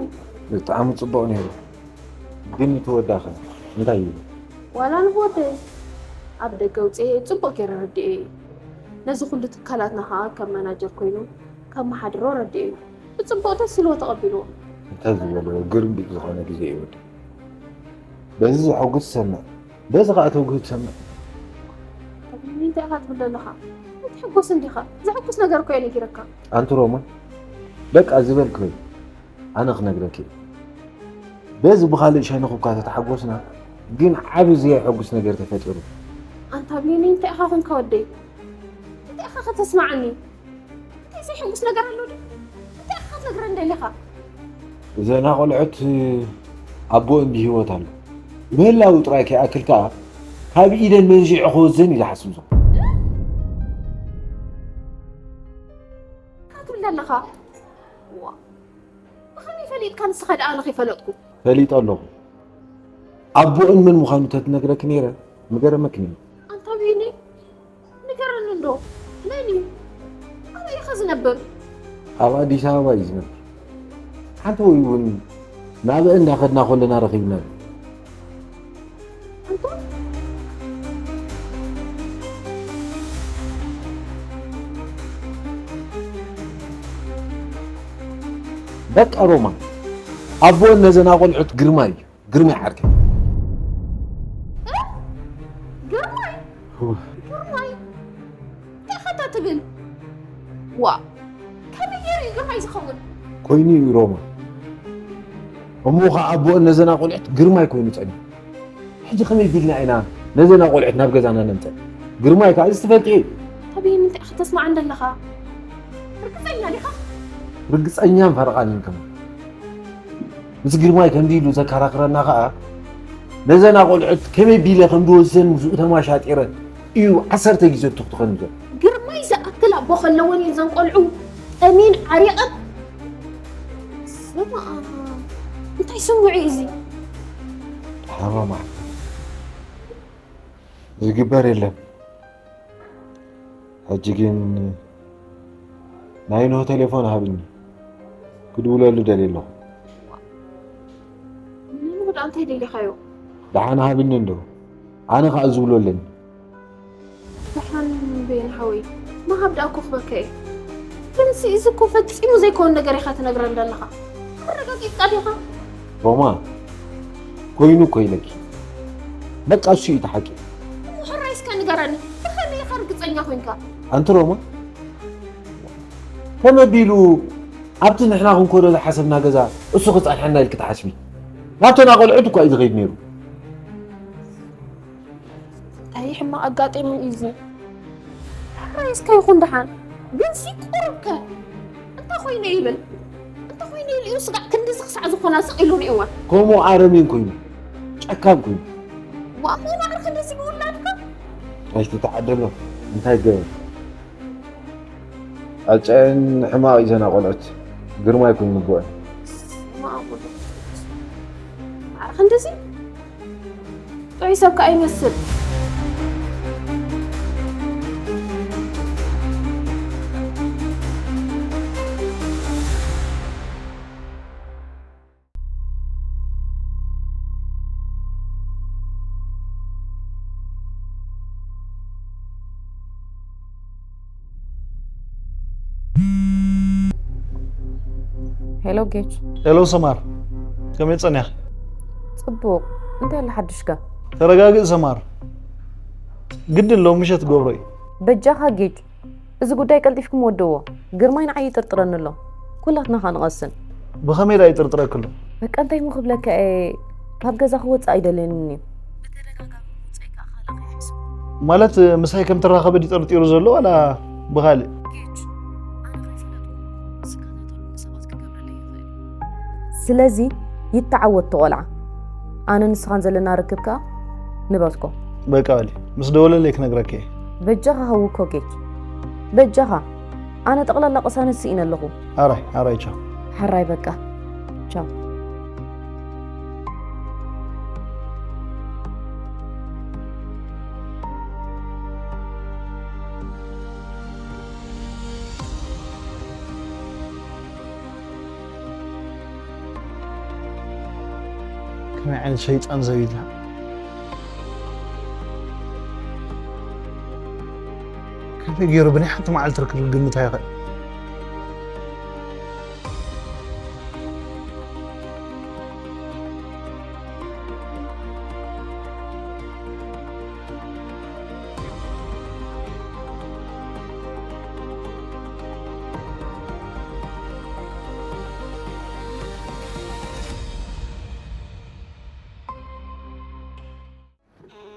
ብጣዕሚ ጽቡቕ ነይሩ። ግን እቲ ወዳኸ እንታይ ይብል? ዋላ ንወደይ ኣብ ደገ ኣውጽኤ ጽቡቕ ገይረ ረዲኤ እየ። ነዚ ኩሉ ትካላትና ከኣ ከም ማናጀር ኮይኑ ከመሓድሮ ረዲኤ እዩ። ብጽቡቕ ደስ ኢልዎ ተቐቢልዎ። እንተ ዝበልዎ ግርምቢጥ ዝኾነ ግዜ እዩ ወዲ። በዚ ዘሐጉስ ትሰምዕ፣ በዚ ኸኣ ተጉህ ትሰምዕ። እንታይ ኢኻ ትብል ዘለኻ? ኣይትሕጎስ እንዲኻ። ዘሐጉስ ነገር እኮ እየ ነጊረካ። ኣንቲ ሮማ፣ በቃ ዝበልኪ በይ። ኣነ ክነግረኪ እየ። በዚ ብኻልእ ሸነኽ እኳ ተተሓጎስና፣ ግን ዓቢ ዘየሐጉስ ነገር ተፈጢሩ። ኣንታ ቢኒ፣ እንታይ ኢኻ ኾንካ ወደይ? እንታይ ኢኻ ከተስማዓኒ? እንታይ ዘይሕጉስ ነገር ኣሎ ድዩ? እንታይ ኢኻ ክትነግረኒ ደሊኻ? እዘን ኣቖልዑት ኣቦአን ብህይወት ኣሎ። ምህላው ጥራይ ከይኣክል ከኣ፣ ካብ ኢደን መንዚዑ ክወስደን እዩ ዝሓስብ ዘሎ። እንታይ ትብል ኣለኻ? ዋ፣ ብኸመይ ፈሊጥካ ንስኻ ደኣ ኣነ ከይፈለጥኩ? ፈሊጠ ኣለኹ። ኣቦአን መን ምዃኑ ተትነግረኪ ነይረ፣ ምገረመኪ ነይሩ። ኣንታ ቢኒ፣ ንገረኒ እንዶ፣ መን እዩ? ኣበይ ኢኻ ዝነብር? ኣብ ኣዲስ ኣበባ እዩ ዝነብር። ሓንቲ ወይ እውን ናብአ እንዳኸድና ከለና ረኺብና። ኣንታ በቃ ሮማ፣ ኣቦን ነዘን ኣቆልዑት ግርማይ እዩ። ግርማይ ዓርከይ። እ? ግርማይ? እወ። ግርማይ? እንታይ ኢኻ ትብል? ዋ፣ ከመይ ገይሩ እዩ ግርማይ ዝኸውን? ኮይኑ እዩ ሮማ። እሞ ኸዓ ኣቦን ነዘን ኣቆልዑት ግርማይ ኮይኑ ጸኒሑ። ሕጂ ከመይ ቢልና ኢና ነዘን ኣቆልዑት ናብ ገዛና ነምጸን? ግርማይ ከኣ እዚ ትፈልጥዮ እዩ። ተበይን እንታይ ኢኻ ተስማዓን ዘለኻ? ርግጸኛ ዲኻ? ርግጸኛን ፈረቓን ከመይ? ምስ ግርማይ ከምዚ ኢሉ ዘከራኽረና ኸኣ፣ ነዘን ኣቆልዑት ከመይ ቢለ ከም ዝወስደን ምስኡ ተማሻጢረ እዩ ዓሰርተ ግዜ ትኽትኸን ዘሎ። ግርማይ ዝኣክል ኣቦ ከለወን እዩ እዘን ቆልዑ ጠሚየን ዓሪቐን። ስማ፣ እንታይ ስምዒ እዩ እዚ? ሓማማ። ዝግበር የለን። ሕጂ ግን ናይ ኖህ ቴሌፎን ሃብኒ፣ ክድውለሉ ደልየ ኣለኹ። ንኖህ ደኣ እንታይ ደሊኻዮ? ደሓን ሃብኒ እንዶ፣ ኣነ ኸኣ ዝብሎ ኣለኒ። ደሓን በየን ሓወይ፣ ምሃብ ደኣ እኮ ክበካ እየ። ግን እዚ እኮ ፈጺሙ ዘይከውን ነገር ኢኻ ትነግረን ዘለኻ። ኣረጋጊጽካ ዲኻ? ሮማ፣ ኮይኑ እኮ ኢለኪ። በቃ እሱ እዩ እቲ ሓቂ። እሞ ሕራይ እስከ ንገረኒ፣ ብኸመይ ኢኻ ርግጸኛ ኮንካ? ኣንቲ ሮማ፣ ከመይ ኣቢሉ ኣብቲ ንሕና ክንከዶ ዝሓሰብና ገዛ እሱ ክጸንሐና ኢልኪ ትሓስቢ? ናብተን ኣቆልዑት እኳ እዩ ዝኸይድ ነይሩ። እንታይ ሕማቕ ኣጋጢሙ እዩ እዚ? ሕራይ እስከ ይኹን ደሓን። ግን ሲ ቁሩብ ከ እንታይ ኮይነ ይብል? እንታይ ኮይነ ኢሉ እዩ ስጋዕ ክንድዚ ክሳዕ ዝኾና ስቕ ኢሉ ሪእወን? ከምኡ ኣረሜን ኮይኑ፣ ጨካን ኮይኑ። ዋ፣ ኣቦና ዓርኪ እንደዚ ብውላድካ ኣይትተዓደሎ። እንታይ ገበን? ኣጫየን ሕማቕ እዩ ዘና ቆልዑት። ግርማ ይኩን ንግበን። ማዕቁ ዓርኪ እንደዚ ጥዑይ ሰብ ከኣ ይመስል። ሄሎ ጌች። ሄሎ ሰማር፣ ከመይ ጸኒኻ? ጽቡቕ። እንታይ ኣሎ ሓድሽካ? ተረጋግእ ሰማር፣ ግድን ሎሚ ምሸት ገብሮ እዩ። በጃኻ ጌች፣ እዚ ጉዳይ ቀልጢፍኩም ወደዎ። ግርማይ ንዓይ ይጥርጥረኒ ኣሎ። ኩላትና ኸኣ ንቐስን። ብኸመይ ደኣ ይጥርጥረኪ ኣሎ? በቃ እንታይ እሞ ክብለካ እየ፣ ካብ ገዛ ክወጽእ ኣይደልየንን እዩ። ብተደጋጋሚ ክወጽእ ከኣ ካልእ ከይሕስብ። ማለት ምሳይ ከም ተራኸበ ድዩ ጠርጢሩ ዘሎ ዋላ ብኻልእ? ጌች፣ ኣነ ከይፈለጥኩ ዝከታተሉኒ ሰባት ክገብረለይ ይኽእል። ስለዚ ይተዓወት እቲ ቆልዓ። ኣነ ንስኻን ዘለና ርክብ ከኣ ንበትኮ። በቃ በሊ፣ ምስ ደወለለይ ክነግረኪ እየ። በጃኻ ሃውኮ ጌች። በጃኻ። ኣነ ጠቕላላ ቅሳነት ስኢነ ኣለኹ። ኣራይ፣ ኣራይ፣ ቻው። ሕራይ በቃ። ቻው። ከመይ ዓይነት ሸይጣን ዘቢላ? ከመይ ገይሩ ብናይ ሓንቲ መዓልቲ ርክብ ክግምት ኣይኽእል?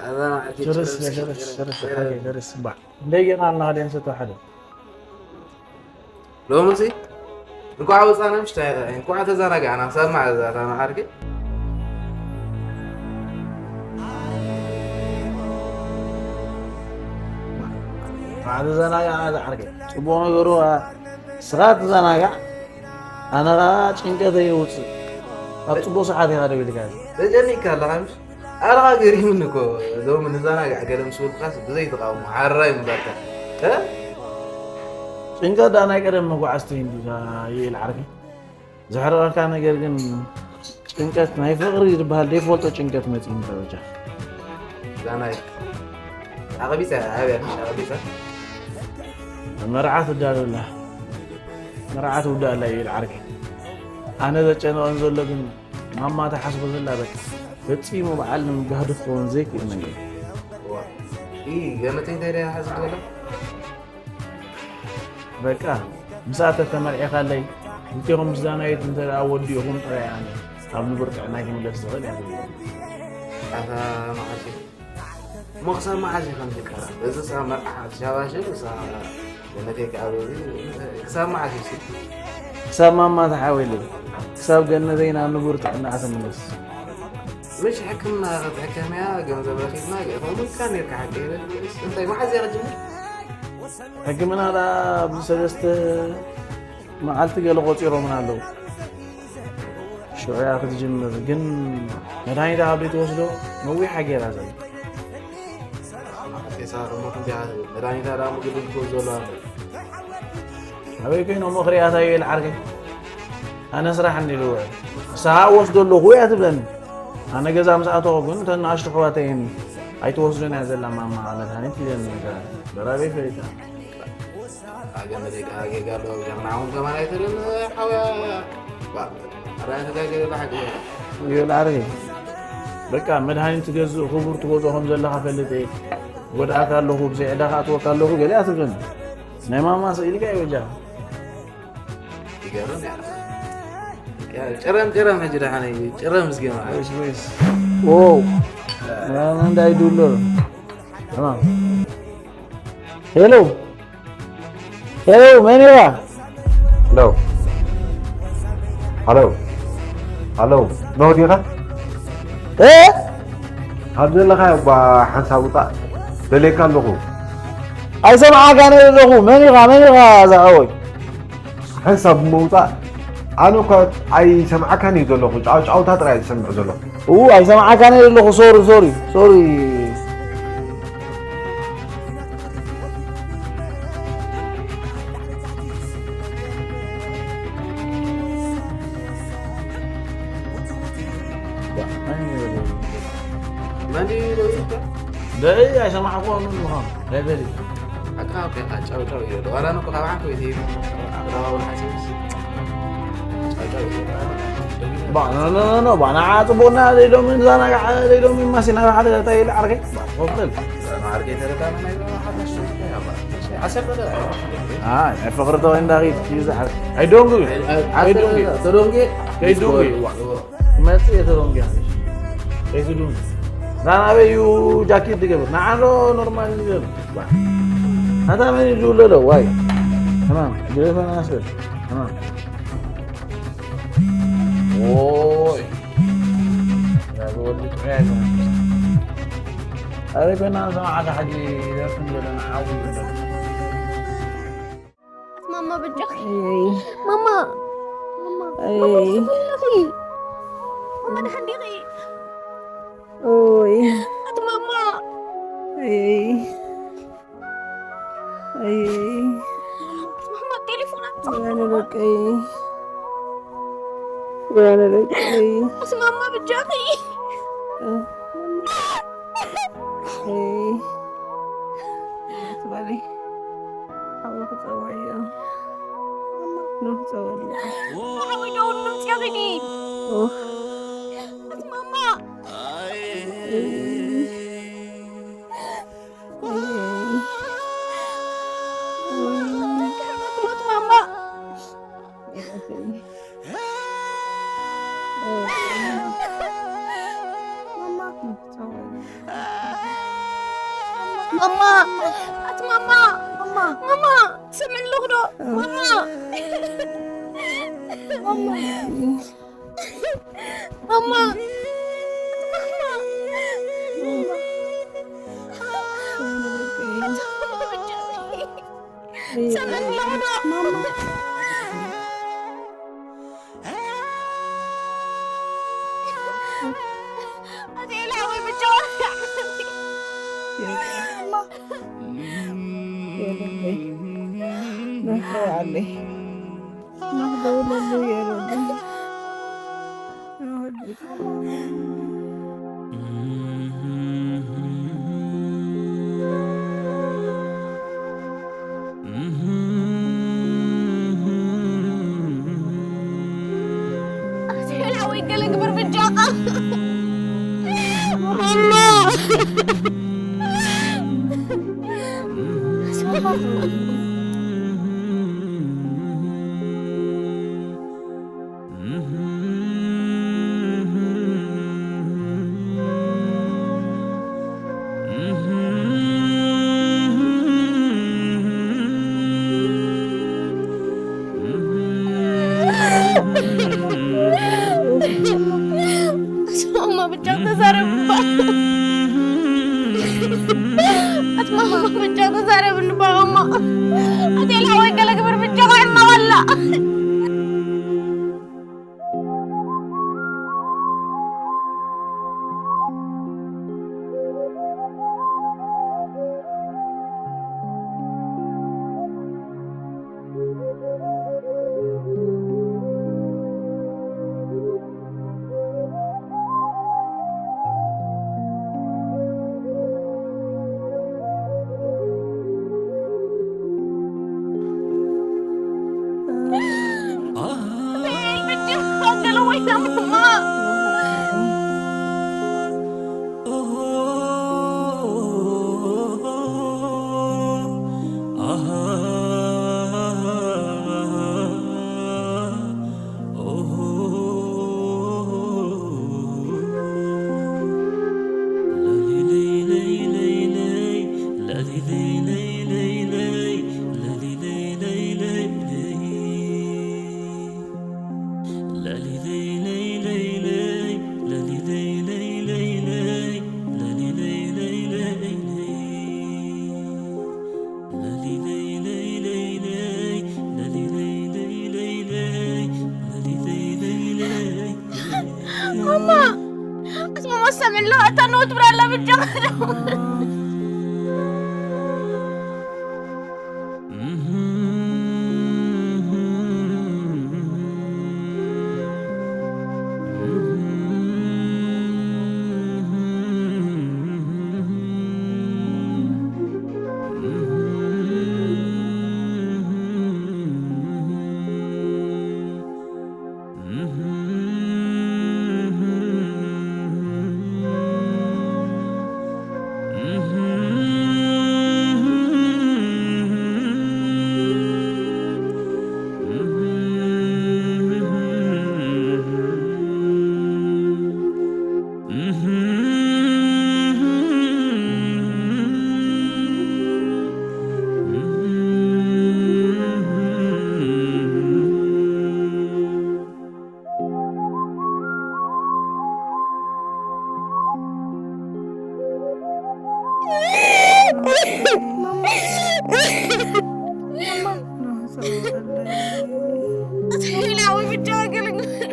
ኣዛ መዓልቲ ጀርስ፣ ጀርስ፣ ጀርስ፣ ጀርስ፣ ጀርስ፣ ጀርስ። ሓቂ፣ ጀርስ፣ እምበኣር። እንደገና እናሃደን ሰቶ ሓደ። ሎምሲ እንኳዕ ወፃና፣ ምሽ እንታይ፣ እንኳዕ ተዘናጋዕና። ሰማዕ እዛ እታ መዓርኪ። ማዕረ ዘናጋዕና ዝዓርከይ። ጽቡቕ ነገሩ፣ ኣ፣ ስኻ ትዘናጋዕ፣ ኣነ ኸኣ ጭንቀተይ የውጽእ። ኣብ ጽቡቕ ሰዓት ኢኻ ደዊልካ። ተጨኒቕካ ኣለኻ ምሽ? ኣረ ገሪሙኒ እኮ፣ ሎሚ ንዘናጋዕ ገለ ምስ በልኩኻስ ብዘይ ተቓውሞ ሓራይ ምባልካ። እ? ጭንቀት ደኣ ናይ ቀደም መጓዓዝቲ እንድዩ፣ እዛ ይእል ዓርኪ። ዘሕርቐካ ነገር ግን ጭንቀት ናይ ፍቕሪ ዝበሃል ዘይፈልጦ ጭንቀት መጺኡኒ ተበጃ። እዛ ናይ ኣቐቢጻ፣ ኣብያ፣ ኣቐቢጻ። መርዓ ትዳሎ ኣላ። መርዓ ትውዳእ ኣላ ይብል ዓርከይ። ኣነ ዘጨንቐን ዘሎ ግን ማማ ትሓስቦ ዘላ በቃ ፈጺሙ በዓል ንምብጋህ ዶ ክኸውን ዘይክእል ነገር። ዋ፣ ኢ፣ ገመተይ እንታይ ደኣ ሓስብ ዘላ? በቃ፣ ምስኣ ተተመርዒኻለይ፣ ክልቴኹም ምስ ዳናይት እንተ ደኣ ወዲእኹም ጥራይ ኣነ ኣብ ንቡር ጥዕናይ ክምለስ ዝኽእል እየ ዝብል። ኣታ መዓልቲ፣ እሞ ክሳብ መዓዝ እዩ ከምዚ ቀረብ? እዚ ክሳብ መርዓ ሻባሽብ፣ ክሳብ ገነተይ ከኣ በዚ፣ ክሳብ መዓዝ እዩ? ክሳብ ማማ ተሓዊሉ፣ ክሳብ ገነተይ ናብ ንቡር ጥዕናኣ ትምለስ። ምሽ ሕክምና ክትሕከምያ ገንዘብ ረኺብና፣ ከምኡ ኢልካ ነይርካ ሓቂ። እንታይ መዓዝ እያ ክትጅምር? ሕክምና ደኣ ኣብዚ ሰለስተ መዓልቲ ገለ ቆጺሮምና ኣለዉ። ሽዑ እያ ክትጅምር፣ ግን መድሃኒት ኣብ ዘይትወስዶ ነዊሓ ገይራ ዘላ። ኣዴሳ እሞ ክንደይ መድሃኒታ ደኣ ምግቢ ክትወስዶ ኣለዋ። ኣበይ ኮይኖም እኽርያታ እዩ ኢለ ዓርከይ። ኣነ ስራሕ እንዲሉ ውዕል። ንስኻ እወስዶ ኣለኹ እያ ትብለኒ። ኣነ ገዛ ምስ ኣተኹ ግን እተን ንኣሽቱ ኣሕዋተይ እየን ኣይትወስዶን እያ ዘላ ማማ መድሃኒት ኢለን ነገራ። በራበይ ፈሊጣ። ኣገመ ደቂ ኣጌጋ ኣለዎ። ጀግና እውን ከማን ኣይትብልን ሓውያ። ባ፣ ኣረ ተጋገለ ብሓቂ። ይብል ዓርከይ። በቃ መድሃኒት ትገዝእ ክቡር ትገዝኦ ከም ዘለኻ ፈልጥ እየ። ጎድኣካ ኣለኹ፣ ብዘይ ዕዳ ክኣትወካ ኣለኹ፣ ገለ እያ ትብለኒ። ናይ ማማ ስኢልካ እዩ በጃ። ይገርም እያ። ያ፣ ጭረም፣ ጭረም ሕጂ ደሓነይ፣ ጭረም እስኪ ማለት። ወይስ፣ ወይስ። ዎ። ምናምን እንዳይዱሎ። ተማም። ሄሎ። ሄሎ፣ መን ኢኻ? ሄሎ። ሃሎ። ሃሎ። ኖህ ዲኻ? እ? ካብ ዘለኻዮ እባ ሓንሳብ ውፃእ ደልየካ ኣለኹ። ኣይሰምዓካን እየ ዘለኹ። መን ኢኻ? መን ኢኻ እዛ ሓወይ? ሓንሳብ ምውፃእ። ኣነ እኮ ኣይሰምዓካን እዩ ዘለኹ። ጫውጫውታ ጥራይ ዝሰምዕ ዘለኹ። ኡ፣ ኣይሰምዓካን እየ ዘለኹ። ሶሪ፣ ሶሪ፣ ሶሪ። መን እዩ ደዊልካ? ደይ ኣይሰማዕኩ ምዃኑ ናይ በሊ ኣቃ ጫው ጫው እዩ። ዋላ ነው ካብ ዓንተ ወይ ተይሙ ኣቅራባውን ሓሲብስ ጫው ጫው እዩ። ባ ኖ ኖ ኖ ኖ ባ ንዓ ጽቡቅና ዘይሎምን ዛናጋዕ ዘይሎምን ማሲና ሓደ እንታይ ኢለ ዓርከይ ባ ወቅል ዛና ዓርከይ ተረዳና ናይ ሓዳሽ ዓሰርተ ደቂቃ። ኣይ ናይ ፍቅሪ ተወይ እንዳኺድ እዩ ዝሓል ኣይዶንጉ ኣይዶንጉ ተዶንጌ ከይዶንጉ ይዋ መጽእ የተደንገ ከይትዱን ናን ኣበይ እዩ ጃኬት ትገብር ንዓሎ ኖርማል ዝገብር ኣታ መን እዩ ዝውለሎ ዋይ ተማም ጀበና ኣስር ተማም ኦይ ናዚ ወዲ ጥዑይ ኣይኮነን ኣበይ ኮይና ንሰማዓካ ሕጂ ደርፍን ዘለና ሓዊ ይበለና ማማ በጃኺ ማማ ማማ ማማ ሰፈለኺ ማማ ደሓን ዲኺ ኦይ ኣቲ ማማ ኣይ ኣይ ማማ ቴሌፎን ኣቲ ማማ ደቀይ ኣቲ ማማ በጃኺ ኣይ ትበሊ ሓዊ ክፀውዕ እዮ ኑ ክፀውዕ ኣለዎ ሓዊ ደውል ምምፅኦ ኺዲ ኡፍ ኣቲ ማማ ማማ ማማ ኣቲ ማማ ማማ ማማ ትሰምዕኒ ኣለኹ ዶ ማማ ማማ ማማ ትሰምዕኒ ኣለኹ ዶ ኣስሄላ ወይ ገለ ግበር በጃኻ። ማማ። ኣስማማ ብቻ ተዛረብ እባ። ኣስማማ ብቻ ተዛረብ እንባ እማ። ኣቴላ ወይ ገለ ግብር ብቻ እማ ዋላ። ትብራላ ብጃኻ።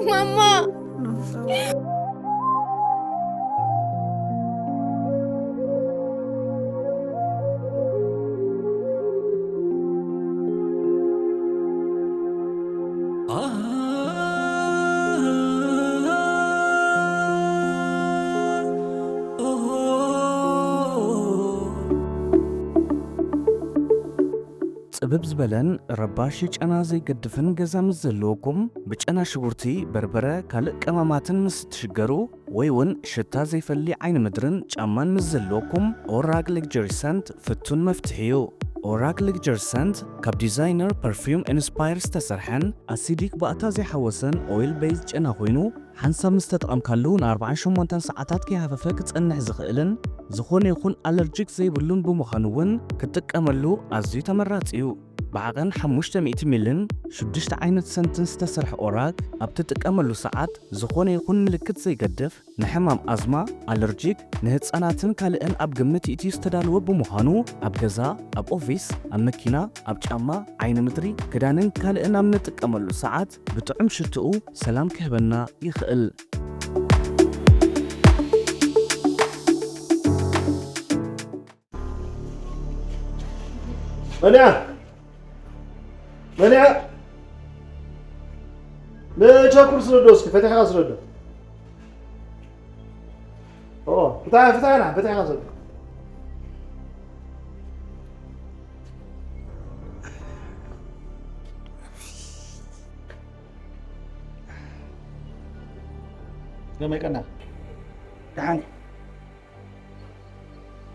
ማማ። ጽብብ ዝበለን ረባሺ ጨና ዘይገድፍን ገዛ ምስ ዘለወኩም፣ ብጨና ሽጉርቲ፣ በርበረ፣ ካልእ ቀመማትን ምስ እትሽገሩ፣ ወይ እውን ሽታ ዘይፈሊ ዓይኒ ምድርን ጫማን ምስ ዘለወኩም፣ ኦራግ ሌክጀሪ ሰንት ፍቱን መፍትሒ እዩ። ኦራግ ሌክጀሪ ሰንት ካብ ዲዛይነር ፐርፊውም ኢንስፓየር ዝተሰርሐን ኣሲዲክ ባእታ ዘይሓወሰን ኦይል ቤዝ ጨና ኮይኑ፣ ሓንሳብ ምስ ተጠቐምካሉ ንኣርባዓን ሸሞንተን ሰዓታት ከይሃፈፈ ክጸንሕ ዝኽእልን ዝኾነ ይኹን ኣለርጂክ ዘይብሉን ብምዃኑ እውን ክትጥቀመሉ ኣዝዩ ተመራጺ እዩ። ብዓቐን ሓሙሽተ ሚእቲ ሚልን ሽዱሽተ ዓይነት ሰንትን ዝተሰርሐ ኦራግ ኣብ ትጥቀመሉ ሰዓት ዝኾነ ይኹን ምልክት ዘይገድፍ ንሕማም ኣዝማ፣ ኣለርጂክ፣ ንህጻናትን ካልእን ኣብ ግምት ይእትዩ ዝተዳለወ ብምዃኑ ኣብ ገዛ፣ ኣብ ኦፊስ፣ ኣብ መኪና፣ ኣብ ጫማ፣ ዓይኒ ምድሪ፣ ክዳንን ካልእን ኣብ ንጥቀመሉ ሰዓት ብጥዑም ሽትኡ ሰላም ክህበና ይኽእል። መን እያ? መን እያ? ንቸኩር ስደዶ እስኪ፣ ፈቲሕካ ስደዶ። ኦ፣ ፍታ-፣ ፍታሕና፣ ፈቲሕካ ስደዶ። ከመይ ቀና? ደሓን እየ።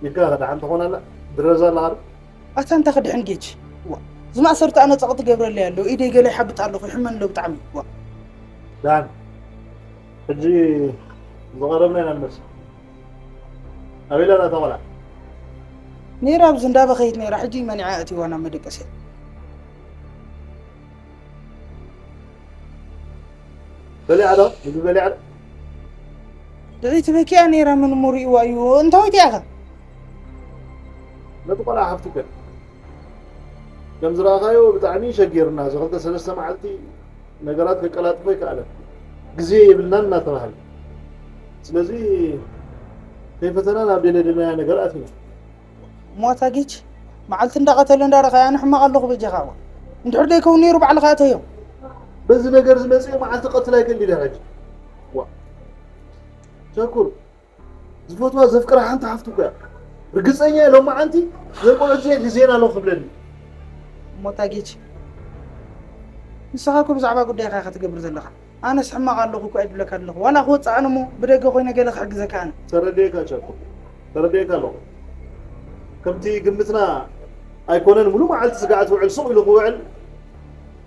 ኢድካ ከ ደሓን ትኾን ኣላ? ድረዛ ኣላ ኸ? ኣታ እንታይ ክድሕን ጌች? ዋ፣ እዚ ማእሰርቲ ኣነ ጸቕጢ ገብረለይ ኣሎ። ኢደይ ገለ ይሓብጥ ኣለኹ፣ ይሕመኒ ኣሎ ብጣዕሚ። ዋ። ደሓን። ሕጂ ዝቐረብና ኢና ንመስል። ኣበይ ኣላ እታ ቆልዓ? ነይራ ኣብዚ እንዳበኸየት ነይራ። ሕጂ መኒዓ ኣእትይዋ ናብ መደቀስያ። በሊዓ ዶ? ምግቢ በሊዓ ዶ? ድሕሪት በኪያ ነይራ፣ ምን እሞ ሪእዋ እዩ። እንታይ ወይት እያ ኸ? ነቲ ቆልዓ ሓፍቱ ከ? ከም ዝረኣኻዮ ብጣዕሚ ሸጊርና፣ እዚ ክልተ ሰለስተ መዓልቲ ነገራት ከቀላጥፎ ኣይከኣለን። ግዜ የብልናን እናተባህለ። ስለዚ ከይፈተና ናብ ደለደለናዮ ነገር ኣቲና። ሞታ ጌች፣ መዓልቲ እንዳቐተለ እንዳረኸየ ኣነ ሕማቕ ኣለኹ በጃኻ። ዋ። እንድሕር ደይከውን ነይሩ ባዕልኻ እተዮ። በዚ ነገር ዝመጽእ መዓልቲ ቀትል ኣይክእል ኢለ ሕጂ። ዋ። ሸኩር፣ ዝፈትዋ ዘፍቅራ ሓንቲ ሓፍቱ እኮ እያ። ርግጸኛ እየ ሎማዓንቲ ዘቆለጀ ግዜና ኣሎ ክብለኒ። ሞታ ጌች፣ ንስኻ እኮ ብዛዕባ ጉዳይኻ ኢኻ ትገብር ዘለኻ። ኣነስ ሕማቕ ኣለኹ እኮ ኣይድብለካ ኣለኹ። ዋላ ክወጽእ ኣነ እሞ ብደገ ኮይነ ገለ ክሕግዘካ ኣነ። ተረዲኤካ ቻኮ፣ ተረዲኤካ ኣለኹ። ከምቲ ግምትና ኣይኮነን፣ ሙሉእ መዓልቲ ስጋዕ ትውዕል፣ ሱቕ ኢሉ ክውዕል፣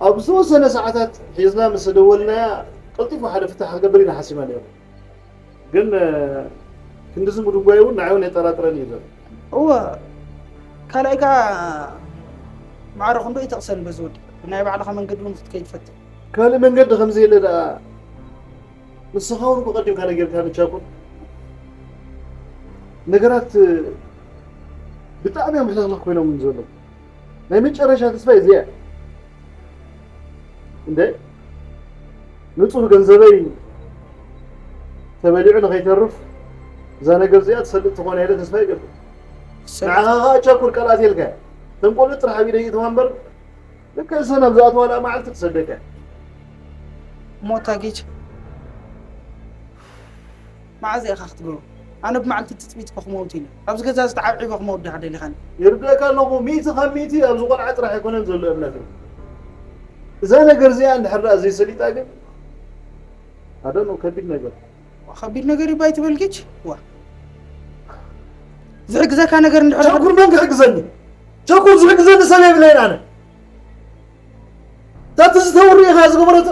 ኣብ ዝተወሰነ ሰዓታት ሒዝና ምስ ደወልናያ ቀልጢፉ ሓደ ፍታሕ ክገብር ኢና ሓሲብና ነይሩ። ግን፣ እ፣ ክንድዚ ምድንጓይ እውን ንዓይ እውን የጠራጥረኒ እዩ ዘሎ። እወ፣ ካልኣይ ከኣ ማዕረ ክንዶ ይጠቕሰኒ በዚ ወዲ። ብናይ ባዕልኻ መንገዲ እውን ክትከይድ ፈትን። ካልእ መንገዲ ከም ዘየለ ደኣ ንስኻ እውን እኮ ቀዲምካ ነጊርካኒ ቻኮ። ነገራት ብጣዕሚ እዮም ሕልኽልኽ ኮይኖም ዘለዉ። ናይ መጨረሻ ተስፋይ እዚኣ እያ። እንደ ንጹህ ገንዘበይ ተበሊዑ ንኸይተርፍ እዛ ነገር እዚኣ ትሰልጥ ትኾን ኢለ ተስፋ ይገብር። ንዓኻ ኸኣ ቸኩር ቃላት የልካ። እተን ቆልዑ ጥራሕ ኣብ ኢደይ ይእተዋ እምበር፣ ደቂ ኣንስትዮ ናብ ዝኣትዋላ መዓልቲ ትሰደካ። እሞ እታ ጌች መዓዝ ኢኻ ክትገብሮ? ኣነ ብመዓልቲ ትጽቢት እኮ ክመውት ኢለ። ኣብዚ ገዛ ዝተዓብዒበ ክመውት ዲኻ ደሊኻኒ? ይርድኣካ ኣለኹ፣ ሚእቲ ካብ ሚእቲ ኣብዚ ቆልዓ ጥራሕ ኣይኮነን ዘሎ እምነተይ። እዛ ነገር እዚኣ እንድሕር ደኣ ዘይሰሊጣ ግን፣ ኣደኖ ከቢድ ነገር። ከቢድ ነገር ይባይ ትበል ጌች? ዋ። ዝሕግዘካ ነገር እንድሕር ቸኩር መን ክሕግዘኒ? ቸኩር ዝሕግዘኒ ሰብ የብለይን ኣነ። እታ ትዝተ ውርኢኻ ዝገበረቶ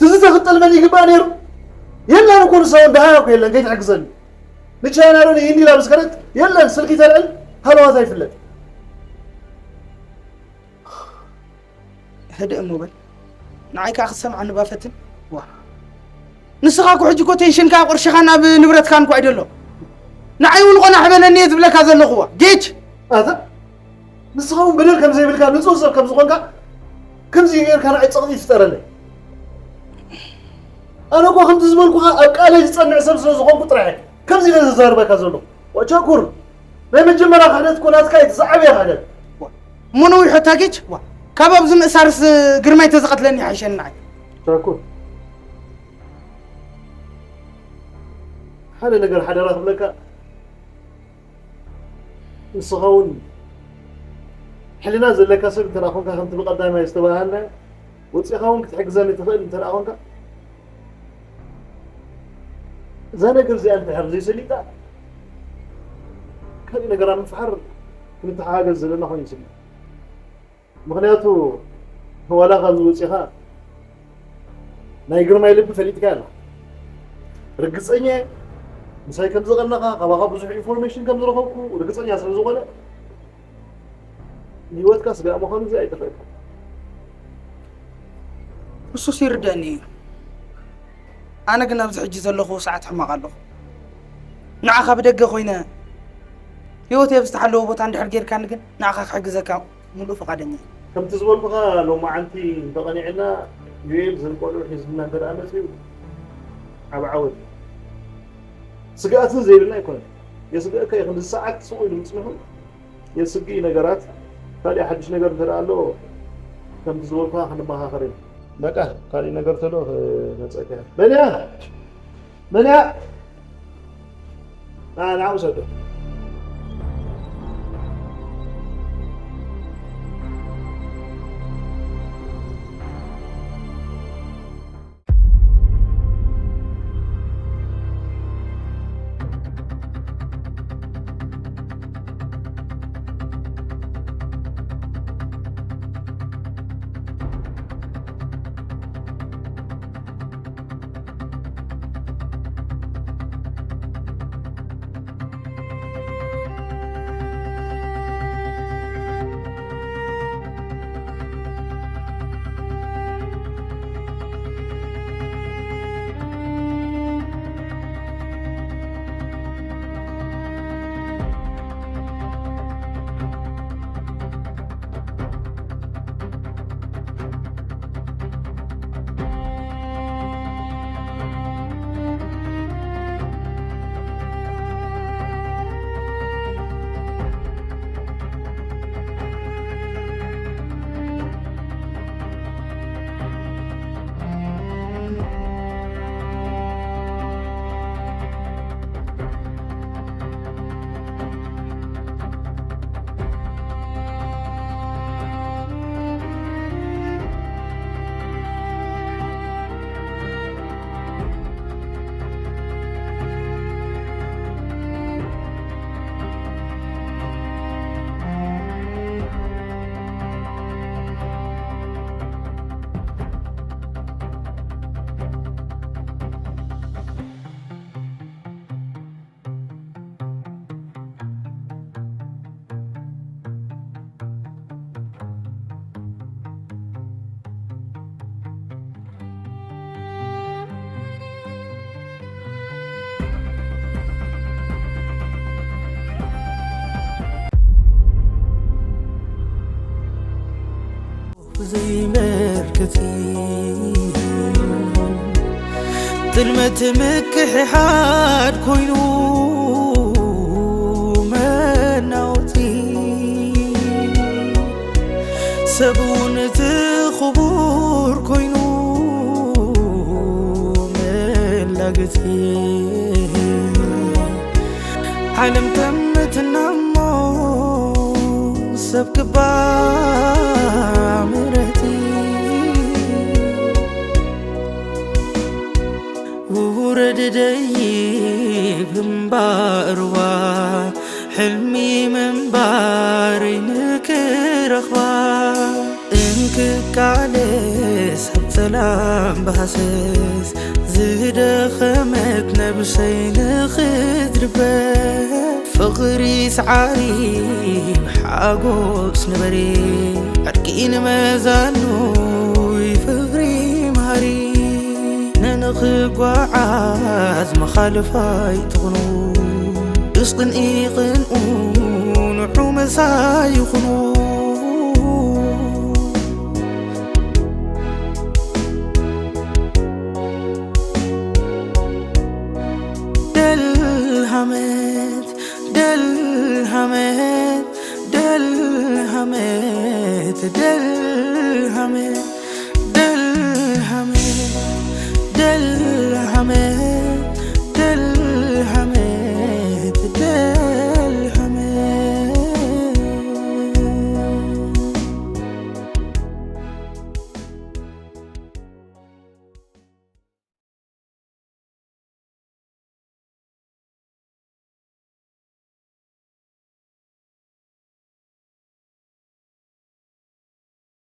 ትዝተ ክጠልመኒ ይግባእ ነይሩ። የለን እኮ ንሳ እውን ደሃያ እኮ የለን ከይትሕግዘኒ። ንቻይና ዶ ንሂንዲ ኢላ ምስ ከደት የለን ስልኪ ተልዕል ሃለዋታ ይፍለጥ። ህድእ እሞ በል። ንዓይ ከኣ ክትሰምዓኒ ባፈትን። ዋ። ንስኻ እኮ ሕጂ እኮ ቴንሽንካ ቅርሽኻን ኣብ ንብረትካን እኮ ኣይደሎ። ንዓይ እውን ቆናሕ በለኒ እየ ዝብለካ ዘለኹ ዋ። ጌች! ኣታ ንስኻ እውን በደል ከም ዘይብልካ ንጹህ ሰብ ከም ዝኾንካ ከምዚ ጌርካ ንዓይ ጸቕጢ ትፍጠረለይ። ኣነ እኮ ከምቲ ዝበልኩኻ ኣብ ቃለይ ዝጸንዕ ሰብ ስለ ዝኾንኩ ጥራሕ እየ ከምዚ ኢለ ዘዛርበካ ዘለኹ። ዋ ቸኩር፣ ናይ መጀመርያ ክሕደት እኮ ናትካ እዩ፣ እቲ ዝዓበየ ክሕደት። ዋ፣ እሞ ነዊሑ እታ ጌች? ዋ፣ ካብ ኣብዚ ምእሳርስ ግርማይ ተዝቐትለኒ ይሓይሸኒ ንዓይ። ቸኩር፣ ሓደ ነገር ሓደራ ክብለካ፣ ንስኻ እውን ሕልና ዘለካ ሰብ እንተ ደኣ ኾንካ፣ ከምቲ ብቐዳማይ ዝተባሃልና፣ ወጺኻ እውን ክትሕግዘኒ ትኽእል እንተ ደኣ ኾንካ፣ እዛ ነገር እዚኣ እንድሕር ዘይሰሊጣ፣ ካልእ ነገር ኣብ ምፍሓር ክንተሓጋገዝ ዘለና ኮይኑ ይስምዕ። ምኽንያቱ፣ ዋላ ካብዚ ወጺኻ፣ ናይ ግርማይ ልቢ ፈሊጥካዮ ኣለኻ። ርግጸኛ እየ፣ ምሳይ ከም ዝቐነኻ፣ ካባኻ ብዙሕ ኢንፎርሜሽን ከም ዝረኸብኩ ርግጸኛ ስለ ዝኾነ፣ ንህይወትካ ስጋእ ምዃኑ እዚ ኣይጠፍአካ። እሱስ ይርደኣኒ እዩ። ኣነ ግን ኣብዚ ሕጂ ዘለኹዎ ሰዓት ሕማቕ ኣለኹ። ንዓኻ ብደገ ኮይነ ህይወተይ ኣብ ዝተሓለወ ቦታ እንድሕር ጌርካኒ ግን ንዓኻ ክሕግዘካ ምሉእ ፍቓደኛ እየ። ከምቲ ዝበልኩኻ ሎማዓንቲ እንተቐኒዕና ዩኤል እዘን ቆልዑ ሒዙልና እንተ ደኣ መጺኡ ዓቢ ዓወት እዩ። ስግኣት እውን ዘይብልና ኣይኮነን። የስግኣካ እዩ። ክንዲ ሰዓት ስቕ ኢሉ ምጽንሑ የስግኢ ነገራት ካልእ ሓድሽ ነገር እንተ ኣሎ ከምቲ ዝበልኩኻ ክንመኻኸር ኢና። በቃ ካልእ ነገር ተሎ ክመጸካ እየ። መን እያ? መን እያ? ና ንዓ ውሰዶ። ዘይመልከቲ ጥልመት ምክሕሓድ ኮይኑ መናወጺ፣ ሰብ እውን እቲ ክቡር ኮይኑ መላገጺ። ዓለም ተምትና እሞ ሰብ ክባ ምረጺ። ውረድ ደይብ እምባርዋ፣ ሕልሚ ምንባረይ ንክረኽባ። እንክቃለ ሰብ ሰላም ብሃሰስ፣ ዝደኸመት ነብሰይ ንኽትድበ። ፍቕሪ ሰዓሪ ሓጎስ ንበሪ፣ ዕርቂ ንመዛኑይ ፍቕሪ መሃሪ። ነንኽጓዓዝ መኻልፍ ኣይትኹኑ፣ እስቕን ኢቕንኡ ንዑ መሳይ ይኹኑ። ደልሃመት፣ ደልሃመት፣ ደልሃመት፣ ደልሃመት፣ ደልሃመት፣ ደልሃመት።